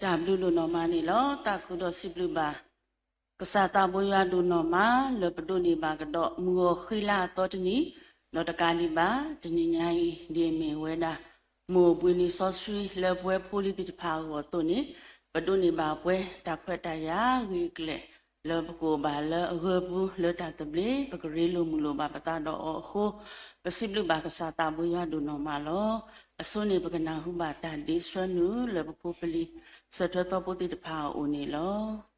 တၢ်ဘျုးဒိၣ်နီၢ်မးန့ၣ်လီၤ. သးခုဒီးစံးဘျုးဘၣ် ကစၢ်သးဘိယွၤဒိၣ်နီၢ်မး လၢပဒိးန့ၢ်ဘၣ်ကဒီး မုၢ်ဂီၤဃံလၤအသီတနံၤ, ဒီးတကးဒံးဘၣ် တနံၤညါအံၤ ဒ်အမ့ၢ်ဝဲဒၣ် မိၢ်ဘှံးနံၤစီဆှံလၢပဝဲဖိလံၤသ့ၣ်တဖၣ်အဂီၢ်အသိးန့ၣ်, ပဒိးန့ၢ်ဘၣ်ပှဲၤတၢ်ခွဲးတၢ်ယာ်ဂ့ၤအကျဲၤ လၢပကအိၣ်ဘၣ်လၢအဂၢၢ်ပူၤလၢတၢ်သဘျ့, ပကရ့လိာ်မုာ်လိာ်ဘၣ်ပသးဒီးအီၤအဃိ, ပစံးဘျုးဘၣ်ကစၢ်သးဘိယွၤဒိၣ်နီၢ်မးလီၤ. အဆိန့ၣ် ပကနၢ်ဟူဘၣ်တၢ်ဒ့ဆှၢနုာ်လၢပဖိပလံၤ ဆၢထၢၣ်သီဖိသ့ၣ်တဖၣ်အအိၣ်န့ၣ်လီၤ.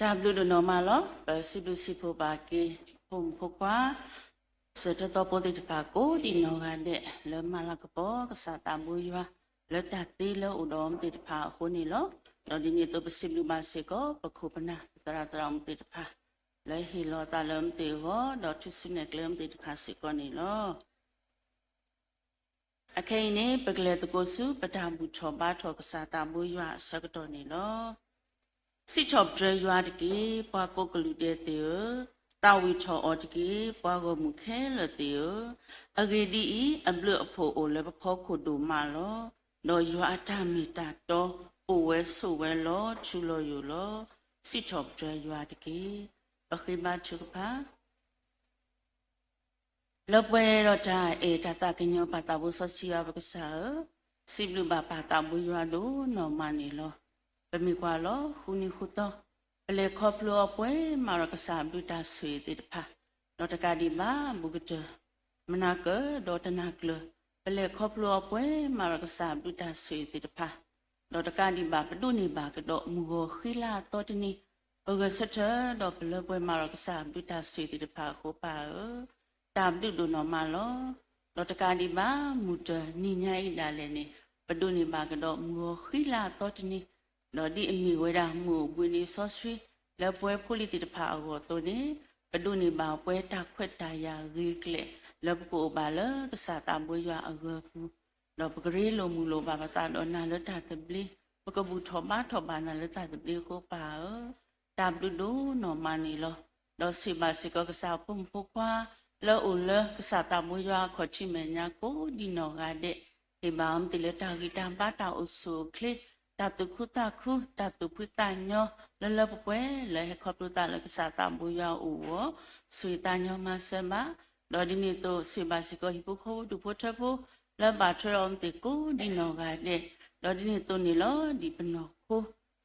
တၢ်ဘျုးဒိၣ်နီၢ်မးလီၤ. ပစံးဘျုးစံးဖှိၣ်ဘၣ်က့ၤ ဖိမုၣ်ဖိခွါ ဆၢထၢၣ်သီဖိသ့ၣ်တဖၣ်ကိးဒံးနီၢ်ဂၤဒဲး လၢမၤလၤကပီၤကစၢ်သးဘိယွၤ လၢတၢ်သ့လၢအိၣ်ဒီးအီၤသ့ၣ်တဖၣ်အဃိန့ၣ်လီၤ. ဒီးဒ်န့ၣ်အသိးပစံးဘျုးဘၣ်စ့ၢ်ကီး ပခိၣ်ပနၢ် ပသရၣ်သရၣ်မုၣ်သ့ၣ်တဖၣ် လၢဟ့ၣ်လီၤအသးလၢအီၤသ့ၣ်အဂီၢ် ဒီးထုးစုနဲၣ်ကျဲအီၤသ့ၣ်တဖၣ်စ့ၢ်ကီးန့ၣ်လီၤ. အခဲအံၤန့ၣ် ပကလဲၤသကိးဆူပတၢ်ဘူၣ်ထီၣ်ဘါထီၣ်ကစၢ်သးဘိယွၤအဆၢကတီၢ်န့ၣ်လီၤ. စံးထီၣ်ပတြၢၤယွၤတက့ၢ်, ပှၤကိးကလုာ်ဒဲးသ့ၣ်ဧၢ, သးဝံၣ်ထီၣ်အီၤတက့ၢ်, ပှၤဂီၢ်မုၢ်ခဲလၢာ်သ့ၣ်ဧၢ. အဂ့ၢ်ဒ်အံၤ, အဘျုးအဖှိၣ်အိၣ်လၢပဖီခိၣ်ဒိၣ်မးလီၤ. ဒီးယွၤအတၢ်မ့ၢ်တၢ်တီအိၣ်ဝဲဆိးဝဲလီၤထူလီၤယိာ်လီၤ. စံးထီၣ်ပတြၢၤယွၤတက့ၢ်. ပဃ့ဘါထုကဖၣ် လၢပှဲၤဒီးတၢ်အဲၣ်တၢ်သးကညီၤပၢ်သးဘိစီဆှံယွၤပကစၢ်ဧၢ, စံးဘျုးဘၣ်ပၢ်သးဘိယွၤဒိၣ်နီၢ်မးန့ၣ်လီၤ. ပမ့ၢ်ကွၢ်လီၤဃုနံၤဃုသီ, ပလဲၤခီဖျိအီၤပှဲၤမးဒီးကစၢ်အဘျုးတၢ်ဆိၣ်ဂ့ၤသ့ၣ်တဖၣ်, ဒီးတကးဒံးဘၣ်ဘူးကတၢၢ် မနၤကၢၢ်ဒီးတနၤကျၢၤ, ပလဲၤခီဖျိအီၤပှဲၤမးဒီးကစၢ်အဘျုးတၢ်ဆိၣ်ဂ့ၤသ့ၣ်တဖၣ်, ဒီးတကးဒံးဘၣ်ပဒိးန့ၢ်ဘၣ်ကဒီးမုၢ်ဂီၤဃံလၤအသီတနံၤ, ပဂဲၤဆၢထၢၣ်ဒီးပလၢပှဲၤမးဒီးကစၢ်အဘျုးတၢ်ဆိၣ်ဂ့ၤသ့ၣ်တဖၣ်အဃိပၢ်ဧၢ, တၢ်ဘျုးဒိၣ်နီၢ်မးလီၤ. ဒီးတကးဒံးဘၣ်မုၢ်တနံၤညါအံၤဒၣ်လဲာ်န့ၣ်, ပဒိးန့ၢ်ဘၣ်ကဒီးမုၢ်ဂီၤဃံလၤအသီတနံၤ, ဒီးဒ်အမ့ၢ်ဝဲဒၣ်မုၢ်အိၣ်ဘှံးနံၤစီဆှံလၢပှဲၤဖိလံၤသ့ၣ်တဖၣ်အဂီၢ်အသိးန့ၣ်, ပဒိးန့ၢ်ဘၣ်ပှဲၤတၢ်ခွဲးတၢ်ယာ်ဂ့ၤကျဲၤလၢပကအိၣ်ဘၣ်လၢကစၢ်သးဘိယွၤအဂၢၤပူၤ, ဒီးပကရ့လိာ်မုာ်လိာ်ဘၣ်ပသးဒီးနၤလၢတၢ်သဘျ့, ပကဘူၣ်ထီၣ်ဘါထီၣ်ဘၣ်နၤလၢတၢ်သဘျ့အဃိပၢ်ဧၢ, တၢ်ဘျုးဒိၣ်နီၢ်မးန့ၣ်လီၤ. ဒီးဆိၣ်ဂ့ၤဘၣ်စ့ၢ်ကီးကစၢ်အဖိမုၣ်ဖိခွါ လၢအိၣ်လၢကစၢ်သးဘိယွၤအခီၣ်ထံးမဲာ်ညါကိးဒံနီၢ်ဂၤဒဲး, ဟ့ၣ်ဘၣ်အီၤမ့ၢ်တ့ၢ်လၢတၢ်ဂံၢ်တၢ်ဘါတၢ်အိၣ်ဆူၣ်အိၣ်ချ့, တၢ်သူၣ်ခုသးခု, တၢ်သူၣ်ဖှံသးညီ, လၢလၢပှဲၤပှဲၤလၢဟဲခီဖျိသးလၢကစၢ်သးဘိယွၤအအိၣ်အဂီၢ်, ဆိၣ်ဂ့ၤသးညီမၤစၢၤဘၣ်, ဒီးဒ်န့ၣ်အသိးဆိၣ်ဂ့ၤဘၣ်စ့ၢ်ကီးဟံၣ်ဖိဃီဖိဒူၣ်ဖိထၢဖိ, လၢဘၣ်ထွဲဒီးအီၤမ့ၢ်တ့ၢ်ကိးဒံနီၢ်ဂၤဒဲး, ဒီးဒ်န့ၣ်အသိးန့ၣ်လီၤ ဒ်ပနီၢ်ခိ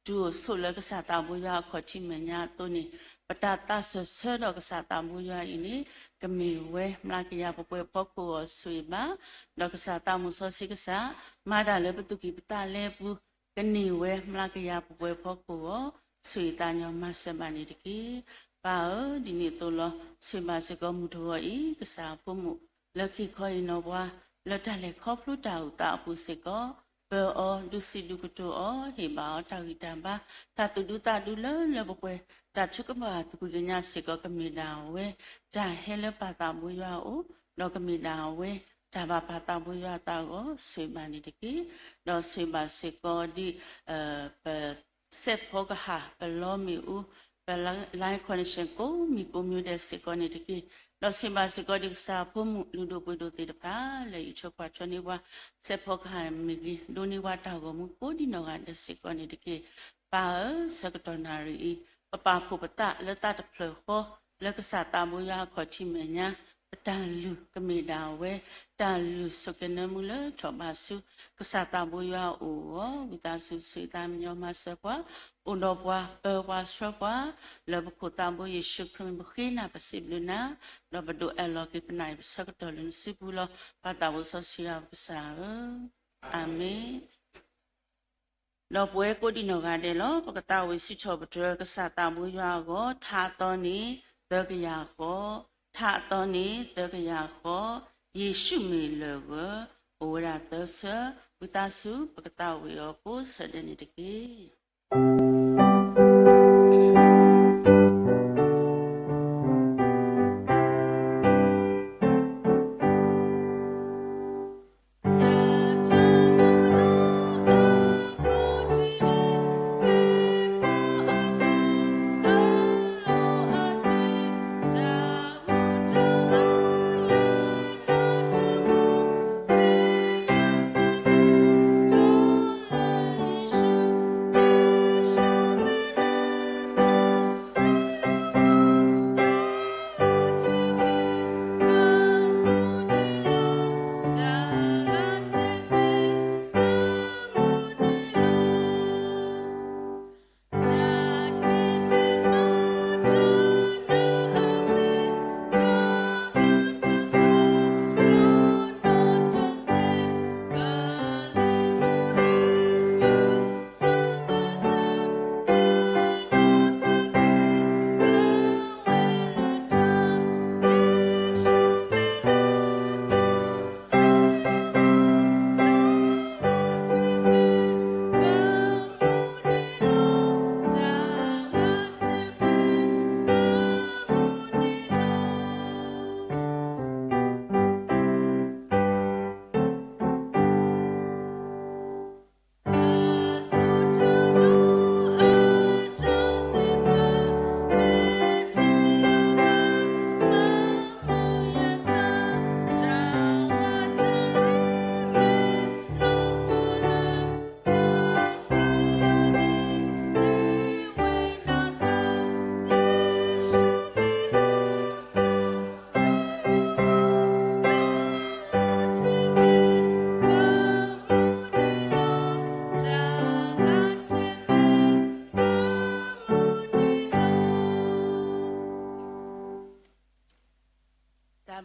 တုၤအိၣ်ဆိးလၢကစၢ်သးဘိယွၤအခီၣ်ထံးမဲာ်ညါအသိးန့ၣ်, ပတၢ်သးစၢၢ်ဆၢဒီးကစၢ်သးဘိယွၤအံၤန့ၣ်, ကမ့ၢ်ဝဲမျးကယၤပှဲၤပှဲၤအဖီခိၣ်အဂီၢ်ဆိၣ်ဂ့ၤဘၣ်, ဒီးကစၢ်သးမုၢ်စီဆှံကစၢ်, မၤတၢ်လၢပသူၣ်ကံၢ်ပသးလဲအပူၤ, ကန့ၢ်ဝဲမျးကယၤပှဲၤပှဲၤအဖီခိၣ်အဂီၢ်, ဆိၣ်ဂ့ၤသးညီမၤစၢၤဘၣ်န့ၣ်တက့ၢ်. ပၢ်ဧၢ, ဒ်န့ၣ်အသိးလီၤ, ဆိၣ်ဂ့ၤဘၣ်စ့ၢ်ကီးမုၢ်တဂီၤအံၤ ကစၢ်အဖိမုၣ် လၢက့ၤခီအံၤနီၢ်ပှၤ, လၢတၢ်လဲၤခီဖျိတၢ်အိၣ်သးအပူၤစ့ၢ်ကီး, ပၢအီၤဒုးစံးဒုးကတိၤအီၤ, ဟ့ၣ်ဘၣ်အီၤတၢ်ဂံၢ်တၢ်ဘါ, တၢ်သူၣ်ဒူသးဒူလၢလၢပှဲၤပှဲၤ, တၢ်ထုကဖၣ်သကွံာ်ကညးစ့ၢ်ကီးကမ့ၢ်ဒၣ်ဝဲ, တၢ်ဟဲလၢပၢ်သးဘိယွၤအအိၣ်, ဒီးကမ့ၢ်ဒၣ်ဝဲ, တၢ်ဘၣ်ပၢ်သးဘိယွၤအသးအဂီၢ်, ဆိၣ်ဂ့ၤဘၣ်န့ၣ်တက့ၢ်. ဒီးဆိၣ်ဂ့ၤဘၣ်စ့ၢ်ကီးဒ် ပ စဲးဖီကဟၣ်, ပလီမ့ၣ်အူ, ပ line connection ကိးမံၤကိးမံၤဒဲးစ့ၢ်ကီးန့ၣ်တက့ၢ်. ဒီးဆိၣ်ဂ့ၤဘၣ်စ့ၢ်ကီးဒ်ကစၢ်အဖိမုၣ်လုၢ်ဒိၣ်ပှ့ၤဒိၣ်သ့ၣ်တဖၣ် လၢအံးထွဲကွၢ်ထွဲန့ၢ်ပှၤ, စဲးဖီကဟၣ်မ့ၢ်ဂ့ၤ, ဒိးန့ၢ်ပှၤတၢ်ဂီၤမူကိးဒံနီၢ်ဂၤဒဲးစ့ၢ်ကီးန့ၣ်တက့ၢ်. ပၢ်ဧၢ, ဆၢကတီၢ်နၣ်ရံၣ်အံၤ, ပပာ်ဖှိၣ်ပသးလၢသးတဖျၢၣ်ဃီ, လၢကစၢ်သးဘိယွၤအခီၣ်ထံးမဲာ်ညါ, ပတၢ်လုၢ်ကမ့ၢ်ဒၣ်ဝဲ, တၢ်လုၢ်ဆိၣ်ကဲၤနၢမူလၢထီၣ်ဘးဆူ ကစၢ်သးဘိယွၤအအိၣ်အဂီၢ်, ဝံသးစူၤဆိၣ်ဂ့ၤသးညီမၤစၢၤပှၤ, အိၣ်ဒီးပှၤ, ပၢပှၤဆှၢပှၤ, လၢပခိၣ်သးဘိယ့ၣ်ၡူးခရံာ်မံၤပဃ့နၤပစံးဘျုးနၤ, ဒီးပဒိးအဲၣ်လီၤက့ၤပနၢ်အံၤပဆၢကတီၢ်လၢနစုပူၤလီၤ. ပၢ်သးဘိစီဆှံယွၤပကစၢ်ဧၢ, အၤမ့ၣ်. ဒီးပဝဲကိးဒံနီၢ်ဂၤဒဲးလီၤ. ပကသးဝံၣ်စံးထီၣ်ပတြၢၤကစၢ်သးဘိယွၤအဂီၢ်, ထါအသီန့ၣ် သၢကယၤဃီ, ထါအသီန့ၣ် သၢကယၤဃီ, ယ့ၣ်ၡူးမ့ၢ်လၢၢ်ဂၢၢ်, အိၣ်ဝဲဒၣ်သၢဆၢ, ဝံသးစူၤ ပကသးဝံၣ်အီၤကိးဆၢဒဲးန့ၣ်တက့ၢ်.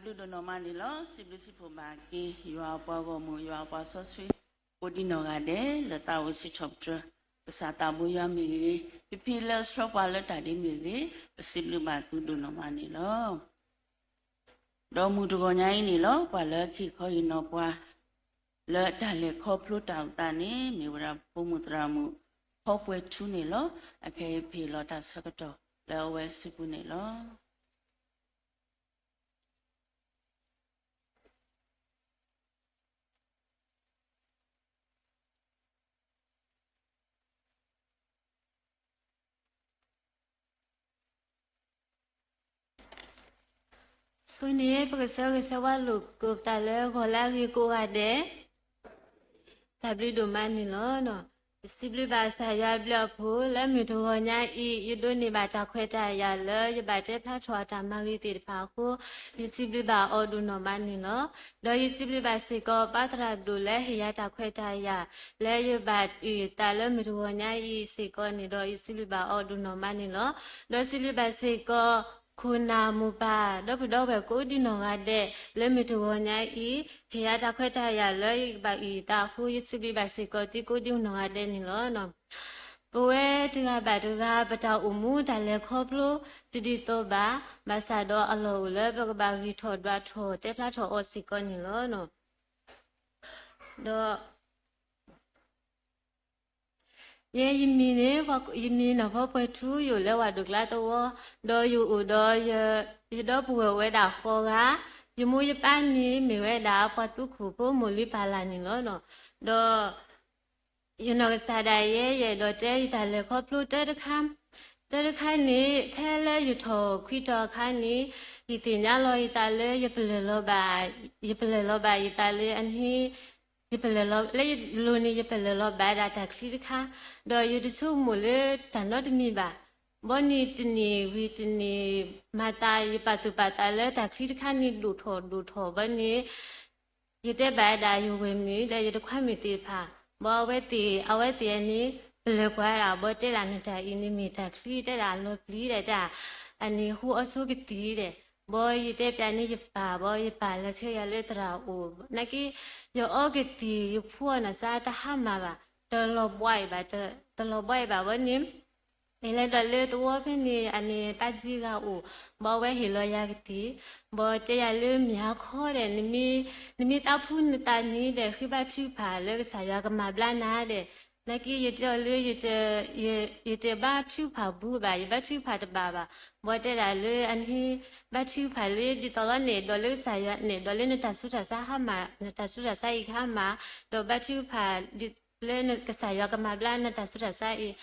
ဘျုးဒိၣ်နီၢ်မးန့ၣ်လီၤ. စံးဘျုးစံးဖှိၣ်ဘၣ်က့ၤ ယွၤအပှၤဂီၢ်မုၢ် ယွၤအပှၤစီဆှံ ကိးဒံနီၢ်ဂၤဒဲး လၢသးအိၣ်စံးထီၣ်ပတြၢၤ ကစၢ်သးဘိယွၤမ့ၢ်ဂ့ၤ, ဖံဖံလၢအဆှၢပှၤလၢတၢ်ဒ်မ့ၢ်ဂ့ၤ, ပစံးဘျုးဘၣ်သုဒိၣ်နီၢ်မးန့ၣ်လီၤ. ဒီးမုၢ်တဂီၤညါအံၤန့ၣ်လီၤ ပှၤလၢခံခီအံၤနီၢ်ပှၤ လၢတၢ်လဲၤခီဖျိတၢ်အိၣ်သးန့ၣ် မ့ၢ်ဝဲဒၣ်ဖိမုၣ်သရၣ်မုၣ် ဖီပှဲၤထူန့ၣ်လီၤ. အခဲအံၤပဟ့ၣ်လီၤတၢ်ဆၢကတီၢ်လၢအဝဲစုပူၤန့ၣ်လီၤ. ဆိန့ၣ် ပကဆၢဂ့ၤဆၢဝါလိာ်က့ၤပသးလၢဂီၤလၢအဂ့ၤကိးဂၤဒဲး, တၢ်ဘျုးဒိၣ်မးန့ၣ်လီၤ. ယစံးဘျုးဘၣ်ကစၢ်ယွၤအဘျုးအဖှိၣ် လၢမုၢ်တဂီၤညါအံၤ ယဒိးန့ၢ်ဘၣ်တၢ်ခွဲးတၢ်ယာ်လၢယဘၣ်တဲဖျါထီၣ်အတၢ်မၤဂ့ၤသ့ၣ်တဖၣ်အဃိ, ယစံးဘျုးဘၣ်အီၤဒိၣ်နီၢ်မးန့ၣ်လီၤ. ဒီးယစံးဘျုးဘၣ်စ့ၢ်ကီး ပၢ်သရၣ်ဒိၣ်လၢဟ့ၣ်ယၤတၢ်ခွဲးတၢ်ယာ် လၢယဘၣ်အုၣ်သးလၢမုၢ်တဂီၤညါအံၤစ့ၢ်ကီးန့ၣ်ဒီး ယစံးဘျုးဘၣ်အီၤဒိၣ်နီၢ်မးန့ၣ်လီၤ. ဒီးစံးဘျုးဘၣ်စ့ၢ်ကီး ခိၣ်နၢ်မိၢ်ပၢ် ဒီပုၢ်ဒီဝဲၢ်ကိးဒံနီၢ်ဂၤဒဲး လၢမုၢ်တဂီၤညါအံၤ ဟ့ၣ်ယၤတၢ်ခွဲးတၢ်ယာ်လၢယကဘၣ်အုၣ်ယသးအဃိ ယစံးဘျုးဘၣ်စ့ၢ်ကီးသုကိးဒံနီၢ်ဂၤဒဲးန့ၣ်လီၤ. ပဝဲတဂၤဘၣ်တဂၤ ပတၢ်အိၣ်မူတၢ်လဲၤခီဖျိတဒ်သိးဘၣ်, ဘၣ်ဆၣ်ဒီးအလီၢ်အိၣ်လၢပကဘၣ်ဂံၢ်ထီၣ်ဒွးထီၣ်တဲဖျါထီၣ်အီၤစ့ၢ်ကီးန့ၣ်လီၤ. ဒီး ယဲယမံၤန့ၣ် ယမံၤနီၢ်ဖီပှဲၤထူ ယအိၣ်လၢဝၤဒိၣ်ကျါသဝီ, ဒီးယအိၣ်ဒီး ယဒီပုၢ်ဝဲၢ်ဝဲဒၣ်ဃီဂၤ, ယမိၢ်ယပၢ်န့ၣ်မ့ၢ်ဝဲဒၣ်ပှၤသူခိၣ်ဖိမိၢ်လံပၢ်လၢ်န့ၣ်လီၤ. ဒီး ယနီၢ်ကစၢ်ဒၣ်ယဲ ယအဲၣ်ဒိးတဲယတၢ်လဲၤခီဖျိတၢတခါ, တၢတခါန့ၣ် ဖဲလၢယထီၣ်ခွံတီၤအခါန့ၣ် ယသ့ၣ်ညါလီၤယသးလၢယပလၢၢ်လီၤဘၣ်, ယပလၢၢ်လီၤဘၣ်ယသးလၢအန့ၣ် ယပလၢၢ်လီၤ လၢယလိၤန့ၣ် ယပလၢၢ်လီၤဘၣ်ဒၣ်တၢ်ချံတခါ, ဒီးယတဆိကမိၣ်လၢတၢ်နီတမံၤဘၣ်. ဘီန့ၣ်တနံၤဝံၤတနံၤ မၤသးယပာ်သူၣ်ပာ်သးလၢတၢ်ချံတခါန့ၣ်ဒိၣ်ထီၣ်ဒိၣ်ထီၣ်ဘီန့ၣ် ယတဲဘၣ်ဒၣ်ယဝဲၢ်မုၣ်ဒီးယတခွါမုၣ်သ့ၣ်တဖၣ်, ဘီအဝဲသ့ၣ် အဝဲသ့ၣ်အန့ၣ် ပလၢၢ်ကွၢ်ဒၣ် ဘီတဲဒၣ်နတၢ်အံၤန့ၣ်မ့ၢ်တၢ်ချံတဲဒၣ်အလီၤပျံၤဒၣ်တၢ်, အန့ၣ်ဟူအီၤဆိကသံၣ်ဒီး, ဘီယတဲပျးန့ၣ်ယပၢ် ဘီယပၢ်လဲၤဆှၢယၤလၢသရၣ်အိၣ်, နာ်က့ ယအီကသံၣ် ယဖှူအီၤနီၢ်စါတဟါမၢ်ဘၣ်, တလီၤဘှါအံၤဘၣ်, တလီၤဘှါအံၤဘၣ်ဘီန့ၣ် ယလဲၤဒီးလၢသဝီဖဲန့ၣ် အန့ၣ်ပၢ်တံဂၤအိၣ်, ဘီအဝဲဟ့ၣ်လီၤယၤကသံၣ်, ဘီတဲယၤလၢမ့ၢ်ဟါခီဒီး နမ့ၢ်သးဖှူနသးန့ၣ်ဒီး ဃ့ဘါထုကဖၣ်လၢကစၢ်ယွၤကမၤဘျါနၤဒီး, နာ်က့ယတဲအီၤလၢ ယတဘါထုကဖၣ်ဘူးဘၣ်, ယဘါထုကဖၣ်တဘၣ်ဘၣ်, ဘီတဲဒၣ်လၢအန့ၣ် ဘါထုကဖၣ်လၢဒ်သိးလီၤန့ၣ် ဒီးလၢကစၢ်ယွၤန့ၣ် ဒီးလၢနတၢ်ဆူးတၢ်ဆါဟါမၢ်, နတၢ်ဆူးတၢ်ဆါအံၤကဟါမၢ်, ဒီးဘါထုကဖၣ် လၢကစၢ်ယွၤကမၤဘျါနတၢ်ဆူးတၢ်ဆါအံၤ,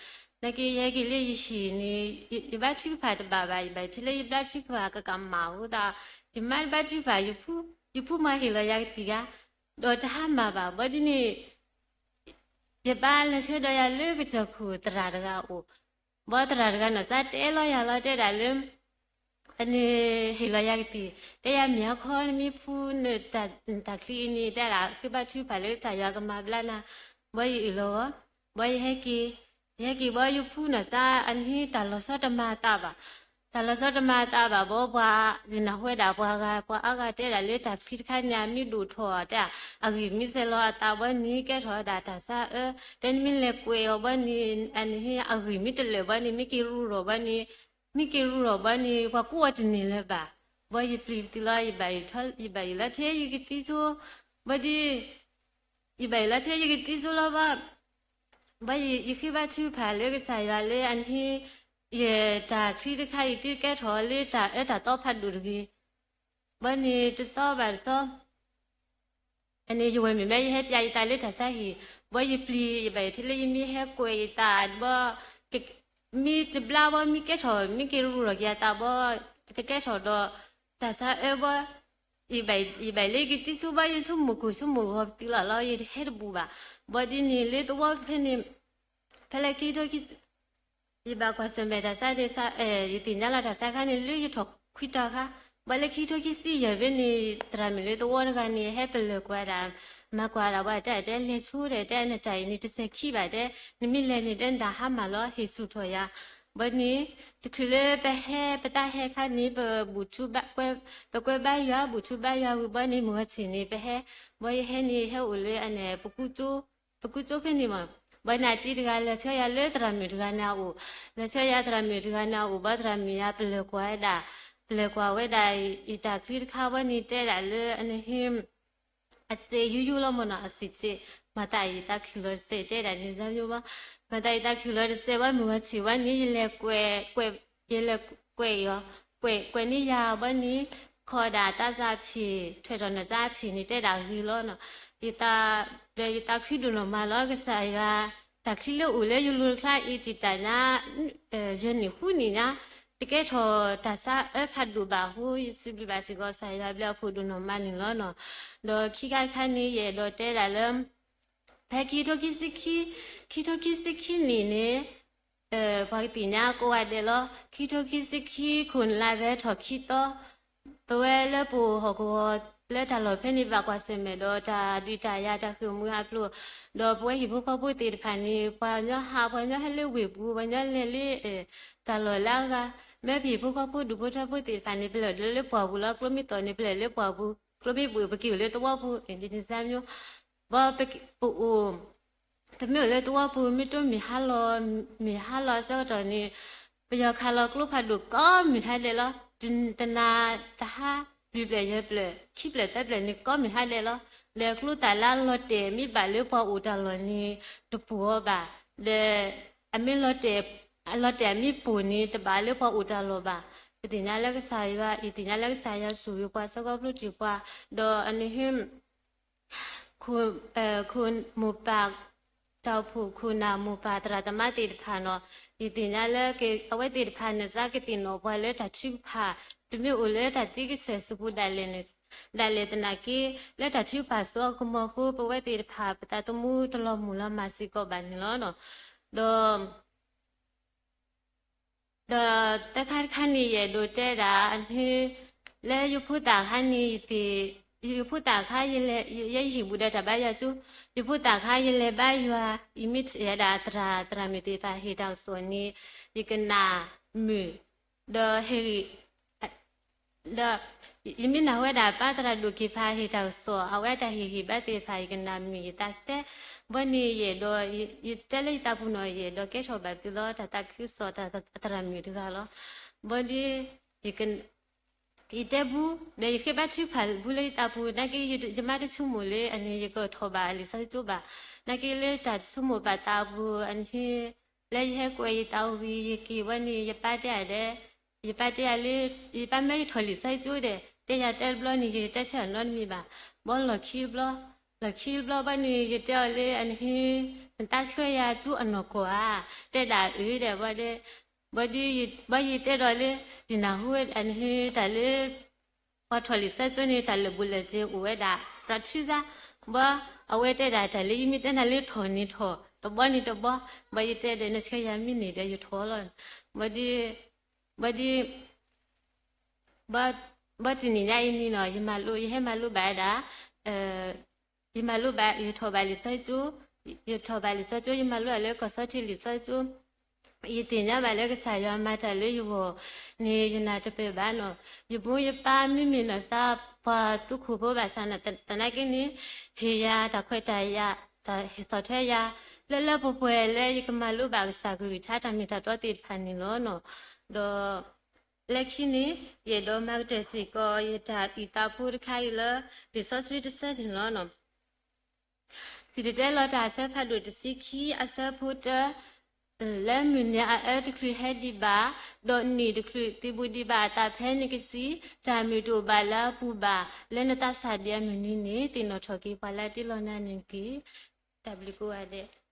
နာ်က့ယဟဲက့ၤလၢယဟံၣ်န့ၣ် ယဘါထုကဖၣ်တဘၣ်ဘၣ်, ယဘၣ်ထံၣ်လၢယဘါထုကဖၣ်ကကမၣ်အဃိသတး, ယမါတဘါထုကဖၣ်, ယဖှူမၤဟ့ၣ်လီၤယၤကသံၣ်ဂၤ, ဒီးတဟါမၢ်ဘၣ်, ဘီဒ်န့ၣ် ယပၢ်လဲၤဆှၢဒီးယၤလၢကစၢၢ်ခိၣ်သရၣ်တဂၤအအိၣ်, ဘီသရၣ်တဂၤနီၢ်စါတဲလီၤယၤလီၤတဲဒၣ်လၢ အန့ၣ်ဟ့ၣ်လီၤယၤကသံၣ်, တဲယၤမ့ၢ်ဟါခီနမ့ၢ်ဖှူနတၢ်ချံအံၤန့ၣ် တဲဒၣ်ဃ့ဘါထုကဖၣ်လၢကစၢ်ယွၤကမၤဘျါနၤ, ဘီယအၢၣ်လီၤဂီၤ, ဘီယဟဲက့ၤ, ယဟဲက့ၤဘီယဖှူနီၢ်စါ အန့ၣ်တၢ်လီၤဆီတမၤအသးဘၣ်, တၢ်လီၤဆီတမၤအသးဘၣ်ဘီ ပှၤ ယနၢ်ဟူဝဲဒၣ်ပှၤဂၤ ပှၤအါဂၤတဲဒၣ်လၢတၢ်ချံတခါန့ၣ် အမ့ၢ်ဒိၣ်ထီၣ်တဲ အဂံၢ်မ့ၢ်စဲၤလီၤအသးဘီန့ၣ် ကဲထီၣ်ဝဲဒၣ်တၢ်ဆါအၢ, တဲနမ့ၢ်လဲၤကွဲးအီၤဘီန့ၣ် အန့ၣ်အဂံၢ်မ့ၢ်တလၢာ်ဘီန့ၣ် မ့ၢ်က့ၤရူၢ်ထီၣ်ဘီန့ၣ်, မ့ၢ်က့ၤရူၢ်ထီၣ်ဘီန့ၣ် ပှၤကူအီၤတန့ၢ်လၢၤဘၣ်, ဘီယပျံၤပသံလီၤ ယဘၣ်ယဘၣ်ယလီၤထဲယကသံဆိ, ဘီဒ် ယဘၣ်ယလီၤထဲယကသံဆိလီၤဘီ ဘီယဃ့ဘါထုကဖၣ်လၢကစၢ်ယွၤလၢအန့ၣ် ယတၢ်ချံတခါအံၤသုကဲထီၣ်လၢတၢ်အၢတၢ်သီဖးဒိၣ်တဂ့ၤ, ဘီန့ၣ်တသီဘၣ်တသီ, အန့ၣ်ယဝဲၢ်မ့ၢ်မ့ၢ် ယဟဲပျးယသးလၢတၢ်ဆါဟံၣ်, ဘီယပျံၤ ယဘၣ်ယထံၣ်လၢယမ့ၢ်ဟဲကွဲးယသးဘီ မ့ၢ်တဘျါဘီ မ့ၢ်ကဲထီၣ် မ့ၢ်က့ၤရူၢ်ထီၣ်က့ၤအသးဘီ ကကဲထီၣ်ဒီး တၢ်ဆါအၢဘီ ယဘၣ်ယလၢယကသံဆိဘီ ယဆိကမိၣ်ကိၢ်ဆိကမိၣ်ဂီၤပသံလီၤလီၤ ယတဟဲတဘူးဘၣ်, ဘီဒ်န့ၣ်လၢသဝီဖဲန့ၣ် ဖဲလၢခံထိခံ ယဘၣ်ကွၢ်ဆၢၣ်မဲာ်တၢ်ဆါန့ၣ် ယသ့ၣ်ညါလီၤတၢ်ဆါခါန့ၣ် လၢယထီၣ်ခွံတီၤခါ, ဘၣ်လၢခံထိခံဆံယဲၢ်ဖဲန့ၣ် သရၣ်မုၣ်လၢသဝီတဂၤန့ၣ် ဟဲပလၢၢ်ကွၢ်ဒၣ် မၤကွၢ်ဒၣ်ဘၣ် တဲတဲလဲၤဆိတဲတဲ နတၢ်အံၤန့ၣ် တစဲးခံဘၣ်တဲ, နမ့ၢ်လဲၤန့ၣ်တဲ နတၢ်ဟါမၢ်လီၤ ဟ့ၣ်ဆူၣ်ထီၣ်ယၤ, ဘၣ်န့ၣ် တချုးလၢပဟဲ ပတၢ်ဟဲခါန့ၣ် ပဘူၣ်ထူ ပကွဲဘါယွၤ ဘူၣ်ထူဘါယွၤဝံၤဘၣ်န့ၣ် မုၢ်ဂီၤဆံးန့ၣ် ပဟဲ ဘၣ်ယဟဲန့ၣ် ဟဲအိၣ်လၢအန့ၣ် ပကူကၠိဖဲန့ၣ်မး, ဘၣ်န့ၣ်အတံၤတဂၤ လဲၤဆှၢယၤလၢသရၣ်မုၣ်တဂၤန့ၣ်အအိၣ်, လဲၤဆှၢယၤသရၣ်မုၣ်တဂၤန့ၣ်အအိၣ် ဘၣ်သရၣ်မုၣ်ယၤပလဲၤကွၢ်ဝဲဒၣ်, ပလဲၤကွၢ်ဝဲဒၣ် ယတၢ်ချံတခါဘၣ်န့ၣ် တဲဒၣ်လၢအန့ၣ် အစဲးယူယူလီၤမ့ၢ်နီၤ အစံးစဲး, မၤသးယသးခုလီၤတစဲး တဲဒၣ်န့ၣ် မ့ၢ်ဘၣ်, မၤသးယသးခုလီၤတစဲးဘၣ် မုၢ်ဂီၤဆံးဘၣ်န့ၣ် ယလဲၤကွဲး, ယလဲၤကွဲးအီၤ, ကွဲး ကွဲးန့ၢ်ယၤဘၣ်န့ၣ် ခိးဒၣ်တၢ်စၢဖံး ထွဲထီၣ်နစၢဖံးန့ၣ် တဲဒၣ်ဂ့ၤလီၤနီၤ, ယသး ဒီးယသးခုဒိၣ်နီၢ်မးလီၤ ကစၢ်ယွၤ, တၢ်ချံလၢအိၣ်လၢယလိၤတခါအံၤ တံာ်တာ်ညါ ယဲၢ်နံၣ်ဃုနံၣ်ညါ တကဲထီၣ်တၢ်ဆါအၢဖးဒိၣ်ဘၣ်အဃိ ယစံးဘျုးဘၣ်စ့ၢ်ကီး ကစၢ်ယွၤဘျုးအဖှိၣ်ဒိၣ်နီၢ်မးန့ၣ်လီၤနီၤ, ဒီးခံခါတခါန့ၣ် ယအဲၣ်ဒိးတဲဒၣ်လၢ ဖဲခံထိခံဆံခံ, ခံထိခံဆံခံနံၣ်န့ၣ် ပှၤကသ့ၣ်ညါကိးဂၤဒဲးလီၤ. ခံထိခံဆံခံ ခိၣ်နလါဖဲထီၣ်ခံသီ, ပဝဲလၢပအိၣ်ဟီၣ်ကဝီၤလၢတၢ်လီၢ်ဖဲန့ၣ် ဘၣ်ကွၢ်ဆၢၣ်မဲာ်ဒီးတၢ်ဒုးတၢ်ယၤ တၢ်ဃ့ၢ်မှံဟးဖျိး, ဒီးပဝဲဟံၣ်ဖိဃီဖိသ့ၣ်တဖၣ်န့ၣ် ပှၤညီဟး ပှၤညီဟဲလၢဝ့ၢ်ပူၤ ပှၤညီလဲၤလၢ တၢ်လီၢ်လၢအဂၤ, မ့ၢ်ပဟံၣ်ဖိဃီဖိဒူၣ်ဖိထၢဖိသ့ၣ်တဖၣ်န့ၣ် ပလဲၤဒီးလၢပှၢ်ပူၤလီၤ. ကျိမ့ၢ်သီၣ်န့ၣ် ပလဲၤလၢပှၢ်ပူၤ, ကျိမ့ၢ်ဘှံး ပက့ၤအိၣ်လၢသဝီပူၤ ဒ်န့ၣ်စၢ်မျိုး, ဘၣ်ပအိၣ် ပမ့ၢ်အိၣ်လၢသဝီပူၤ မ့ၢ်တိၢ်မ့ၢ်ဟါလီၤ, မ့ၢ်ဟါလီၤအဆၢကတီၢ်န့ၣ် ပယီၤခးလီၤကျိဖးဒိၣ်ကိးမုၢ်ဟါဒဲးလီၤ. တနၤတဟါ လွံၢ်ဖျၢၣ်ယဲၢ်ဖျၢၣ် ခံဖျၢၣ်သၢဖျၢၣ်န့ၣ် ကိးမုၢ်ဟါဒဲးလီၤ. လဲၤကျိသၣ်လၢလီၤတဲာ်မ့ၢ်ဘၣ်လၢပှၤအိၣ်တၢ်လီၢ်န့ၣ် တပူၤအီၤဘၣ်, ဒီး အမ့ၢ်လီၤတဲာ် အလီၤတဲာ်အမ့ၢ်ပိာ်န့ၣ် တဘၣ်လၢပှၤအိၣ်တၢ်လီၢ်ဘၣ်. ပသ့ၣ်ညါလၢကစၢ်ယွၤ ယသ့ၣ်ညါလၢကစၢ်ယွၤဆိၣ်ဂ့ၤပှၤ ဆၢကီၢ်ဖျိတ့ၢ်ပှၤ, ဒီးအန့ၣ်ဟ့ ခိၣ်မိၢ်ပၢ် တၢ်အိၣ်ဖှိၣ်ခိၣ်နၢ်မိၢ်ပၢ်သရၣ်သမါသ့ၣ်တဖၣ်နီၤ, ယသ့ၣ်ညါလၢ အဝဲသ့ၣ်တဖၣ်န့ၣ် စးကသ့ၣ်နီၣ်ပှၤလၢတၢ်ထုကဖၣ်, ပမ့ၢ်အိၣ်လၢတၢ်သံကစၢၢ်စူၤပူၤဒၣ်လဲာ်န့ၣ်, ဒၣ်လဲာ်သနာ်က့ လၢတၢ်ထုကဖၣ်စိအကမီၤအဃိ ပဝဲသ့ၣ်တဖၣ် ပသးသမူတလီၤမုၢ်လီၤမၢ်စ့ၢ်ကီးဘၣ်န့ၣ်လီၤ. ဒီး ဒီးသၢခါတခါန့ၣ် ယအဲၣ်ဒိးတဲဒၣ်အန့ၣ် လၢယဖိသၣ်ခါန့ၣ် ယသ့ၣ် ယဖိသၣ်ခါ ယလဲၤ ယဟံၣ်ဘူးဒီးတၢ်ဘါယွၤကၠိ, ယဖိသၣ်ခါ ယလဲၤဘါယွၤ ယမ့ၢ်ထံၣ်ဝဲဒၣ်သရၣ် သရၣ်မုၣ်သ့ၣ်တဖၣ်ဟ့ၣ်တၢ်ကစီၣ်န့ၣ် ယကနၣ်မုာ်, ဒီးဟ့ၣ်ဂံၢ် ဒီး ယမ့ၢ်နၢ်ဟူဝဲဒၣ်ပၢ်သရၣ်ဒိၣ်က့ၤဖးဟ့ၣ်တၢ်ကစီၣ် အဝဲတၢ်ဟ့ၣ်ဂံၢ်ဘါသ့ၣ်တဖၣ် ယကနၣ်မုာ်ယသးစဲ, ဘၣ်န့ၣ်ယအဲၣ်ဒိး ယတဲလၢယသးပူၤနီၤ ယအဲၣ်ဒိးကဲထီၣ်ဘၣ်သုလီၤ တၢ်သးခုကစီၣ်တၢ်သရၣ်မုၣ်တဂၤလီၤ. ဘၣ်ဒီး ယတဲပူ ဒီးယဃ့ဘါထုကဖၣ်ပူလၢယသးပူၤ နာ်က့ ယမါတဆိကမိၣ်လၢအန့ၣ် ယကထီၣ်ဘၣ်လံာ်စီဆှံကၠိဘၣ်, နာ်က့လၢတၢ်ဆိကမိၣ်ပာ်သးအပူၤအန့ၣ် လၢယဟဲကွဲးယသးဝံၤ ယက့ၤဝဲန့ၣ် ယပၢ်တဲယၤဒဲး, ယပၢ်တဲယၤလၢ ယပၢ်မၢယထီၣ်လံာ်စီဆှံကၠိဒီး တဲယၤတဲတဘျီန့ၣ် ယတဲဆၢအနီတမံၤဘၣ်, ဘၣ်လီၢ်ခံတဘျီ, လီၢ်ခံတဘျီဘၣ်န့ၣ် ယတဲအီၤလၢအန့ၣ် နတၢ်ဆှၢယၤကၠိအနီၢ်ကီၢ်ဧါ, တဲဒၣ်အၢဒီး ဘၣ်ဒီး ဘၣ်ဒီး ဘၣ်ယတဲဒီးလၢ ယနၢ်ဟူဝဲအန့ၣ် တၢ်လၢ ပှၤထီၣ်လံာ်စီဆှံကၠိန့ၣ် တၢ်လၢာ်ဘူးလၢာ်စ့အိၣ်ဝဲဒၣ် ရၤထူသး, ဘၣ် အဝဲတဲဒၣ်တၢ်လၢယမ့ၢ်တဲနၤလၢထီၣ်န့ၣ်ထီၣ် တဘျီန့ၣ်တဘျီ, ဘၣ်ယတဲဒီး နဆှၢယၤမ့ၢ်န့ၢ်ဒီးယထီၣ်လီၤ, ဘၣ်ဒီး ဘၣ်ဒီး ဘၣ်တနံၤညါအံၤန့ၣ်နီၤ ယမၤလိ ယဟဲမၤလိဘၣ်ဝဲဒၣ် ယမၤလိဘၣ် ယထီၣ်ဘၣ်လံာ်စီဆှံကၠိ, ယထီၣ်ဘၣ်လံာ်စီဆှံကၠိ ယမၤလိဘၣ်လၢကီၢ်စီထံလံာ်စီဆှံကၠိ, ယသ့ၣ်ညါဘၣ်လၢကစၢ်ယွၤမၤတၢ်လၢယဂီၢ်န့ၣ် ယနၢ်တပၢၢ်ဘၣ်နီၤ, ယမိၢ်ယပၢ်မ့မ့ၢ်နီၢ်သး ပှၤသူခိၣ်ဖိဘၣ်ဆၣ်သနာ်က့န့ၣ် ဟ့ၣ်ယၤတၢ်ခွဲးတၢ်ယာ် တၢ်ဟ့ၣ်ဆီၣ်ထွဲယၤ လၢလၢပှဲၤပှဲၤလၢယကမၤလိဘၣ်ကစၢ်ကလုၢ်ကထါ တၢ်မ့ၢ်တၢ်တီသ့ၣ်တဖၣ်န့ၣ်လီၤနီၤ, ဒီး လၢခံန့ၣ် ယအဲၣ်ဒိးမၤကတၢၢ်စ့ၢ်ကီး ယတၢ်အုၣ်သးဖိတခါအံၤလၢ လံာ်စီဆှံတဆၢန့ၣ်လီၤနီၤ. စံၣ်တဲၤတဲလီၤတၢ်အဆၢဖးဒိၣ်တဆံခံ အဆၢဖိတၢ, လၢမုၢ်နံၤအအၢတချုးဟဲဒံးဘၣ်, ဒီးနံၣ်တချုးသုးဘူးဒံးဘၣ်အသးဖဲန့ၣ်ကစံး, တၢ်မုာ်တအိၣ်ဘၣ်လၢအပူၤဘၣ်, လၢနသးစၢ်ဒံးအမုၢ်နံၤန့ၣ် သ့ၣ်နီၣ်ထီၣ်က့ၤပှၤလၢအတ့လီၤနၤန့ၣ်တက့ၢ်. တၢ်ဘျုးကိးဂၤဒဲး.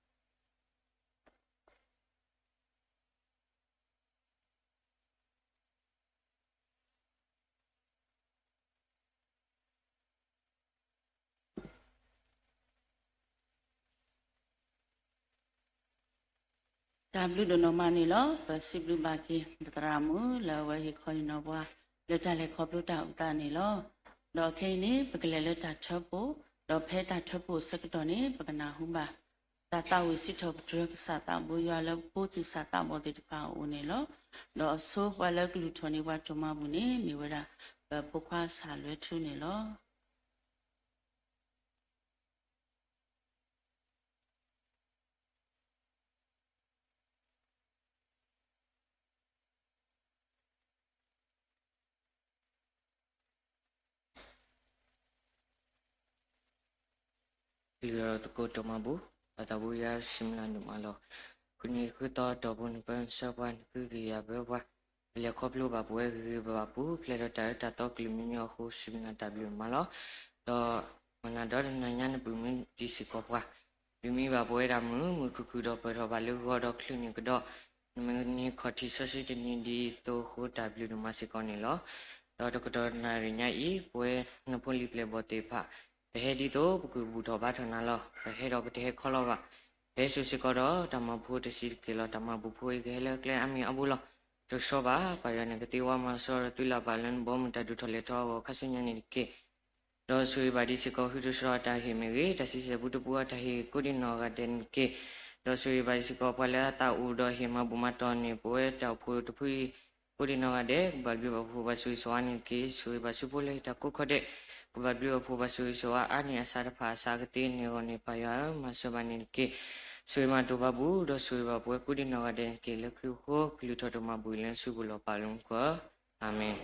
တၢ်ဘျုးဒိၣ်နီၢ်မးန့ၣ်လီၤ. ပစံးဘျုးဘၣ်က့ၤ ပသရၣ်မုၣ် လၢအဝဲဟ့ၣ်ခီဟ့ၣ်နီၤပှၤ လၢတၢ်လဲၤခီဖျိတၢ်အုၣ်သးန့ၣ်လီၤ. ဒီးခဲအံၤန့ၣ် ပကလဲၤလၢတၢ်ထၢဖှိၣ်, ဒီးဖဲတၢ်ထၢဖှိၣ်အဆၢကတီၢ်န့ၣ် ပကနၢ်ဟူဘၣ် တၢ်သးဝံၣ်စံးထီၣ်ပတြၢၤကစၢ်သးဘိယွၤလၢပဖိသူၣ်စၢ်သးဘီၣ်သ့ၣ်တဖၣ်အအိၣ်န့ၣ်လီၤ. ဒီးအဆိပှၤလၢကလုၢ်ထီၣ်န့ၢ်ပှၤတၢ်မၤဘူၣ်န့ၣ် မ့ၢ်ဝဲဒၣ် ပဖိခွါစၢ်လွဲထူန့ၣ်လီၤ. ကလုၢ်ထီၣ်သကိးတၢ်မၤဘူၣ်, ပၢ်သးဘိယွၤ စံးဘျုးနၤဒိၣ်မးလီၤ. ဃုနံၤဃုသီအတီၢ်ပူၤ နပၢနဆှၢပှၤ နဃုကယာ်ဘၢပှၤ, ပလဲၤခီဖျိဘၣ်ပဝဲဂ့ၤဂ့ၤဘၣ်ဘၣ်ပူၤ ဖျဲးဒီးတၢ်အၢတၢ်သီကလုာ်မံညီအဃိ စံးဘျုးနၤတၢ်ဘျုးမးလီၤ. ဒီးမနၤဒီတနၤညါနပုၢ်မုၢ်ဒံးစ့ၢ်ကီးပှၤ ဒုးမံဘၣ်ပဝဲဒၣ်မုာ်မုာ်ခုၣ်ခုၣ်ဒီးပၢၢ်ထီၣ်ဘၣ်လၢဂီၤဒီးချုးန့ၢ်ကဒီး နမုၢ်နံၤခီၣ်ထံးစီဆှံတနံၤဒ်သိးအဃိ တၢ်ဘျုးဒိၣ်မးစ့ၢ်ကီးန့ၣ်လီၤ. ဒီးတကတီၢ်နၣ်ရံၣ်ညါအံၤ ပဝဲနဖိလံၤပျဲၢ်ဘီၣ်သ့ၣ်တဖၣ် ပဟဲဒ်သိးပကဘူၣ်ထီၣ်ဘါထီၣ်နၤလီၤ. ပဟဲဒီးပတဟဲခီလီၤဘၣ်. ပဟဲစိာ်စ့ၢ်ကီးဒီးတၢ်မၤဘူၣ်ဖိတစဲးတက့ၢ်လီၤ. တၢ်မၤဘူၣ်ဖိအံၤကဟဲလၢအကျဲအါမံၤအါဘိလီၤ. တၢ်ကစီၣ်ဘၣ် ပၢ်ယွၤန့ၣ် ကသ့ဝါမၤစၢၤဒီးသုလၢ်ဘၣ်လၢနဘီမုၢ်တၢ်ဒိၣ်ထီၣ်လဲၤထီၣ်အဂီၢ် ခါဆူညါန့ၣ်တက့ၢ်. ဒီးဆိၣ်ဂ့ၤဘၣ်ဒံးစ့ၢ်ကီး ဟုတစိၤအတၢ်ဟ့ၣ်မ့ၢ်ဂ့ၤ, တၢ်ဆံဆဲၣ်ပူတပူအတၢ်ဟ့ၣ် ကိးဒံးနီၢ်ဂၤဒဲးန့ၣ်တက့ၢ်. ဒီးဆိၣ်ဂ့ၤဘၣ်ဒံးစ့ၢ်ကီး ပှၤလၢအသးအိၣ်ဒီးဟ့ၣ်မၤဘူၣ်မၤတီၢ်န့ၢ် ပဝဲတၢ်အိၣ်ဖှိၣ်တဖုအံၤ ကိးဒံးနီၢ်ဂၤဒဲး ကဘၣ်ဘျုးဘၣ်ဖှိၣ်ဘၣ်ဆိၣ်ဂ့ၤဆိၣ်ဝါန့ၣ်တက့ၢ်. ဆိၣ်ဂ့ၤဘၣ်ဆူဖိလၢဟ့ၣ်တၢ်ကိးခီဒဲး ကဘၣ်ဘျုးဘၣ်ဖှိၣ်ဘၣ်ဆိၣ်ဂ့ၤဆိၣ်ဝါအါန့ၢ်အဆၢတဖၣ်အစှၤကသ့န့ၣ်အဂီၢ်န့ၣ် ပၢ်ယွၤဧၢ မၤစၢၤဘၣ်န့ၣ်တက့ၢ်. ဆိၣ်ဂ့ၤမၤတိၢ်ပာ်ဘူၣ် ဒီးဆိၣ်ဂ့ၤဘၣ်ပဝဲကိးဒံးနီၢ်ဂၤဒဲးန့ၣ်တက့ၢ်. လၢခရံာ်အဃိ ကလုၢ်ထီၣ်တၢ်မၤဘူၣ်အံၤလၢနစုပူၤလီၤ ပၢ်လၢမူခိၣ်ဧၢ, အၤမ့ၣ်.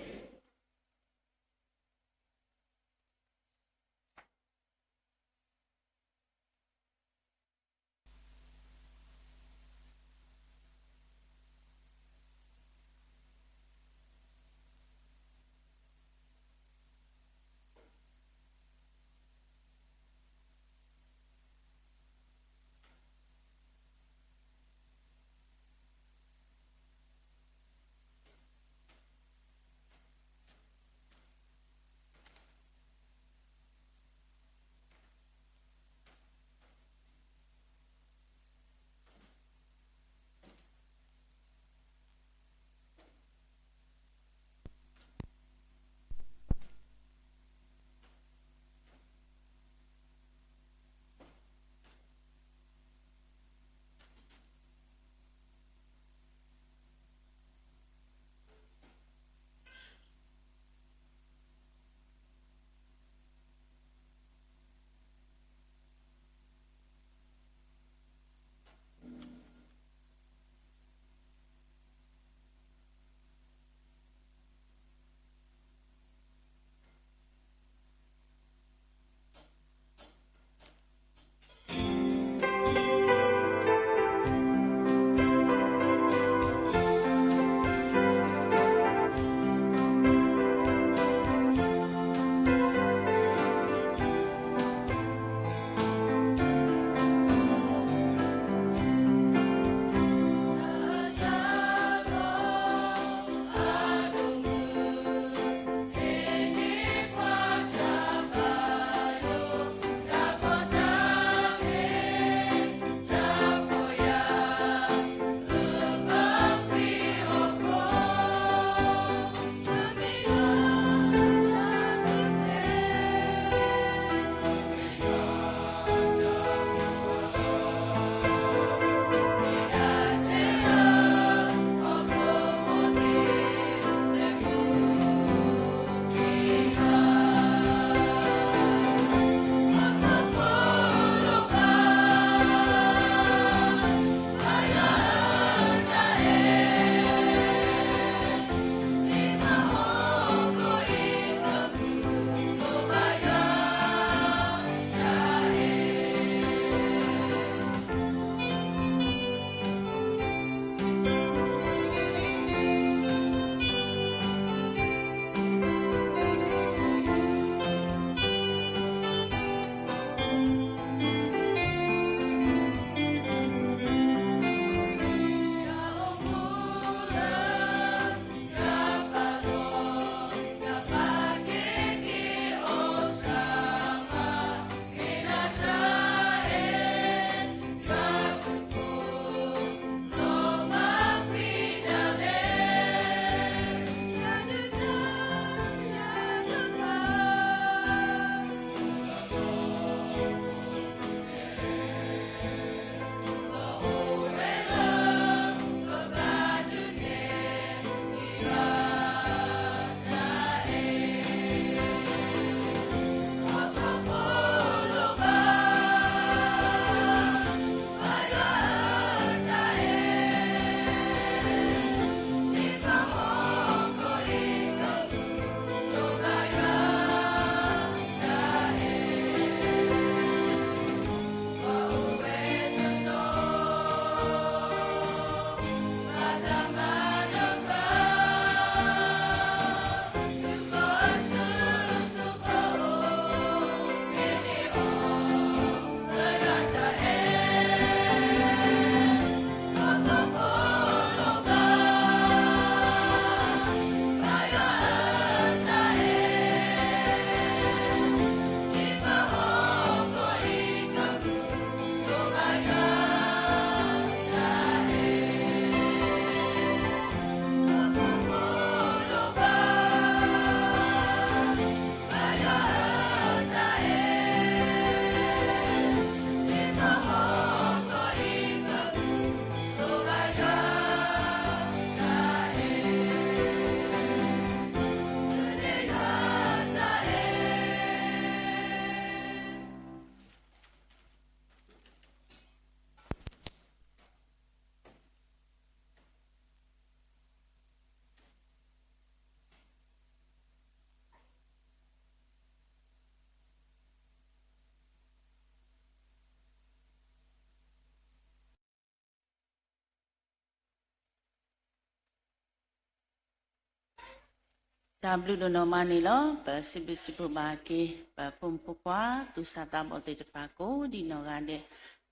တၢ်ဘျုးဒိၣ်နီၢ်မးန့ၣ်လီၤ. ပစံးဘျုးစံးဖှိၣ်ဘၣ်က့ၤ ပဖိမုၣ်ဖိခွါ သူၣ်စၢ်သးဘီၣ်သ့ၣ်တဖၣ် ကိးဒံးနီၢ်ဂၤဒဲး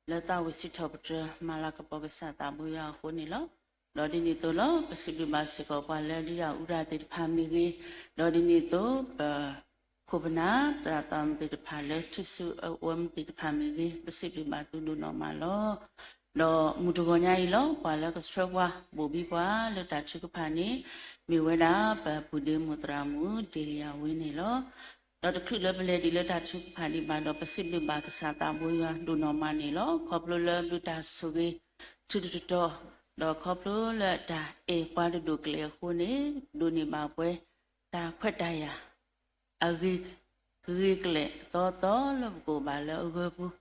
လၢသးဝံၣ်စံးထီၣ်ပတြၢၤ မၤလၤကပီၤကစၢ်သးဘိယွၤအဃိန့ၣ်လီၤ. ဒီးဒ်န့ၣ်အသိးလီၤ ပစံးဘျုးဘၣ်စ့ၢ်ကီးပှၤလၢဒုးတၢ်အူတၢ်သ့ၣ်တဖၣ်မ့ၢ်ဂ့ၤ, ဒီးဒ်န့ၣ်အသိး ပ ခိၣ်ပနၢ် သရၣ်သးမုၣ်သ့ၣ်တဖၣ်လၢ ထူၣ်စုအဝဲမုၣ်သ့ၣ်တဖၣ်မ့ၢ်ဂ့ၤ, ပစံးဘျုးဘၣ်သုဒိၣ်နီၢ်မးလီၤ. ဒီးမုၢ်တဂီၤညါအံၤလီၤ ပှၤလၢကဆှၢပှၤ ဘိၣ်ဘံပှၤလၢတၢ်ထုကဖၣ်န့ၣ် မ့ၢ်ဝဲဒၣ်ပပုၢ်ဒ့မုၣ်သရၣ်မုၣ် ဒ့လံယၤဝ့န့ၣ်လီၤ. ဒီးတချုးလၢပလဲၤဒံးလၢတၢ်ထုကဖၣ်ဒံးဘၣ်ဒီး ပစံးဘျုးဘၣ်ကစၢ်သးဘိယွၤဒိၣ်နီၢ်မးန့ၣ်လီၤ. ခီဖျိလၢဘျုးတၢ်ဆိၣ်ဂ့ၤ ထူးတတီၤ, ဒီးခီဖျိလၢတၢ်အဲၣ်ပှၤဒိၣ်ဒိၣ်ကလဲာ်အဃိန့ၣ် ဒိးန့ၢ်ဘၣ်ပှၤ တၢ်ခွဲးတၢ်ယာ် အဂ့ၤ ဂ့ၤကလဲာ်အသီသီလၢပကအိၣ်ဘၣ်လၢအဂၢၤပူၤ,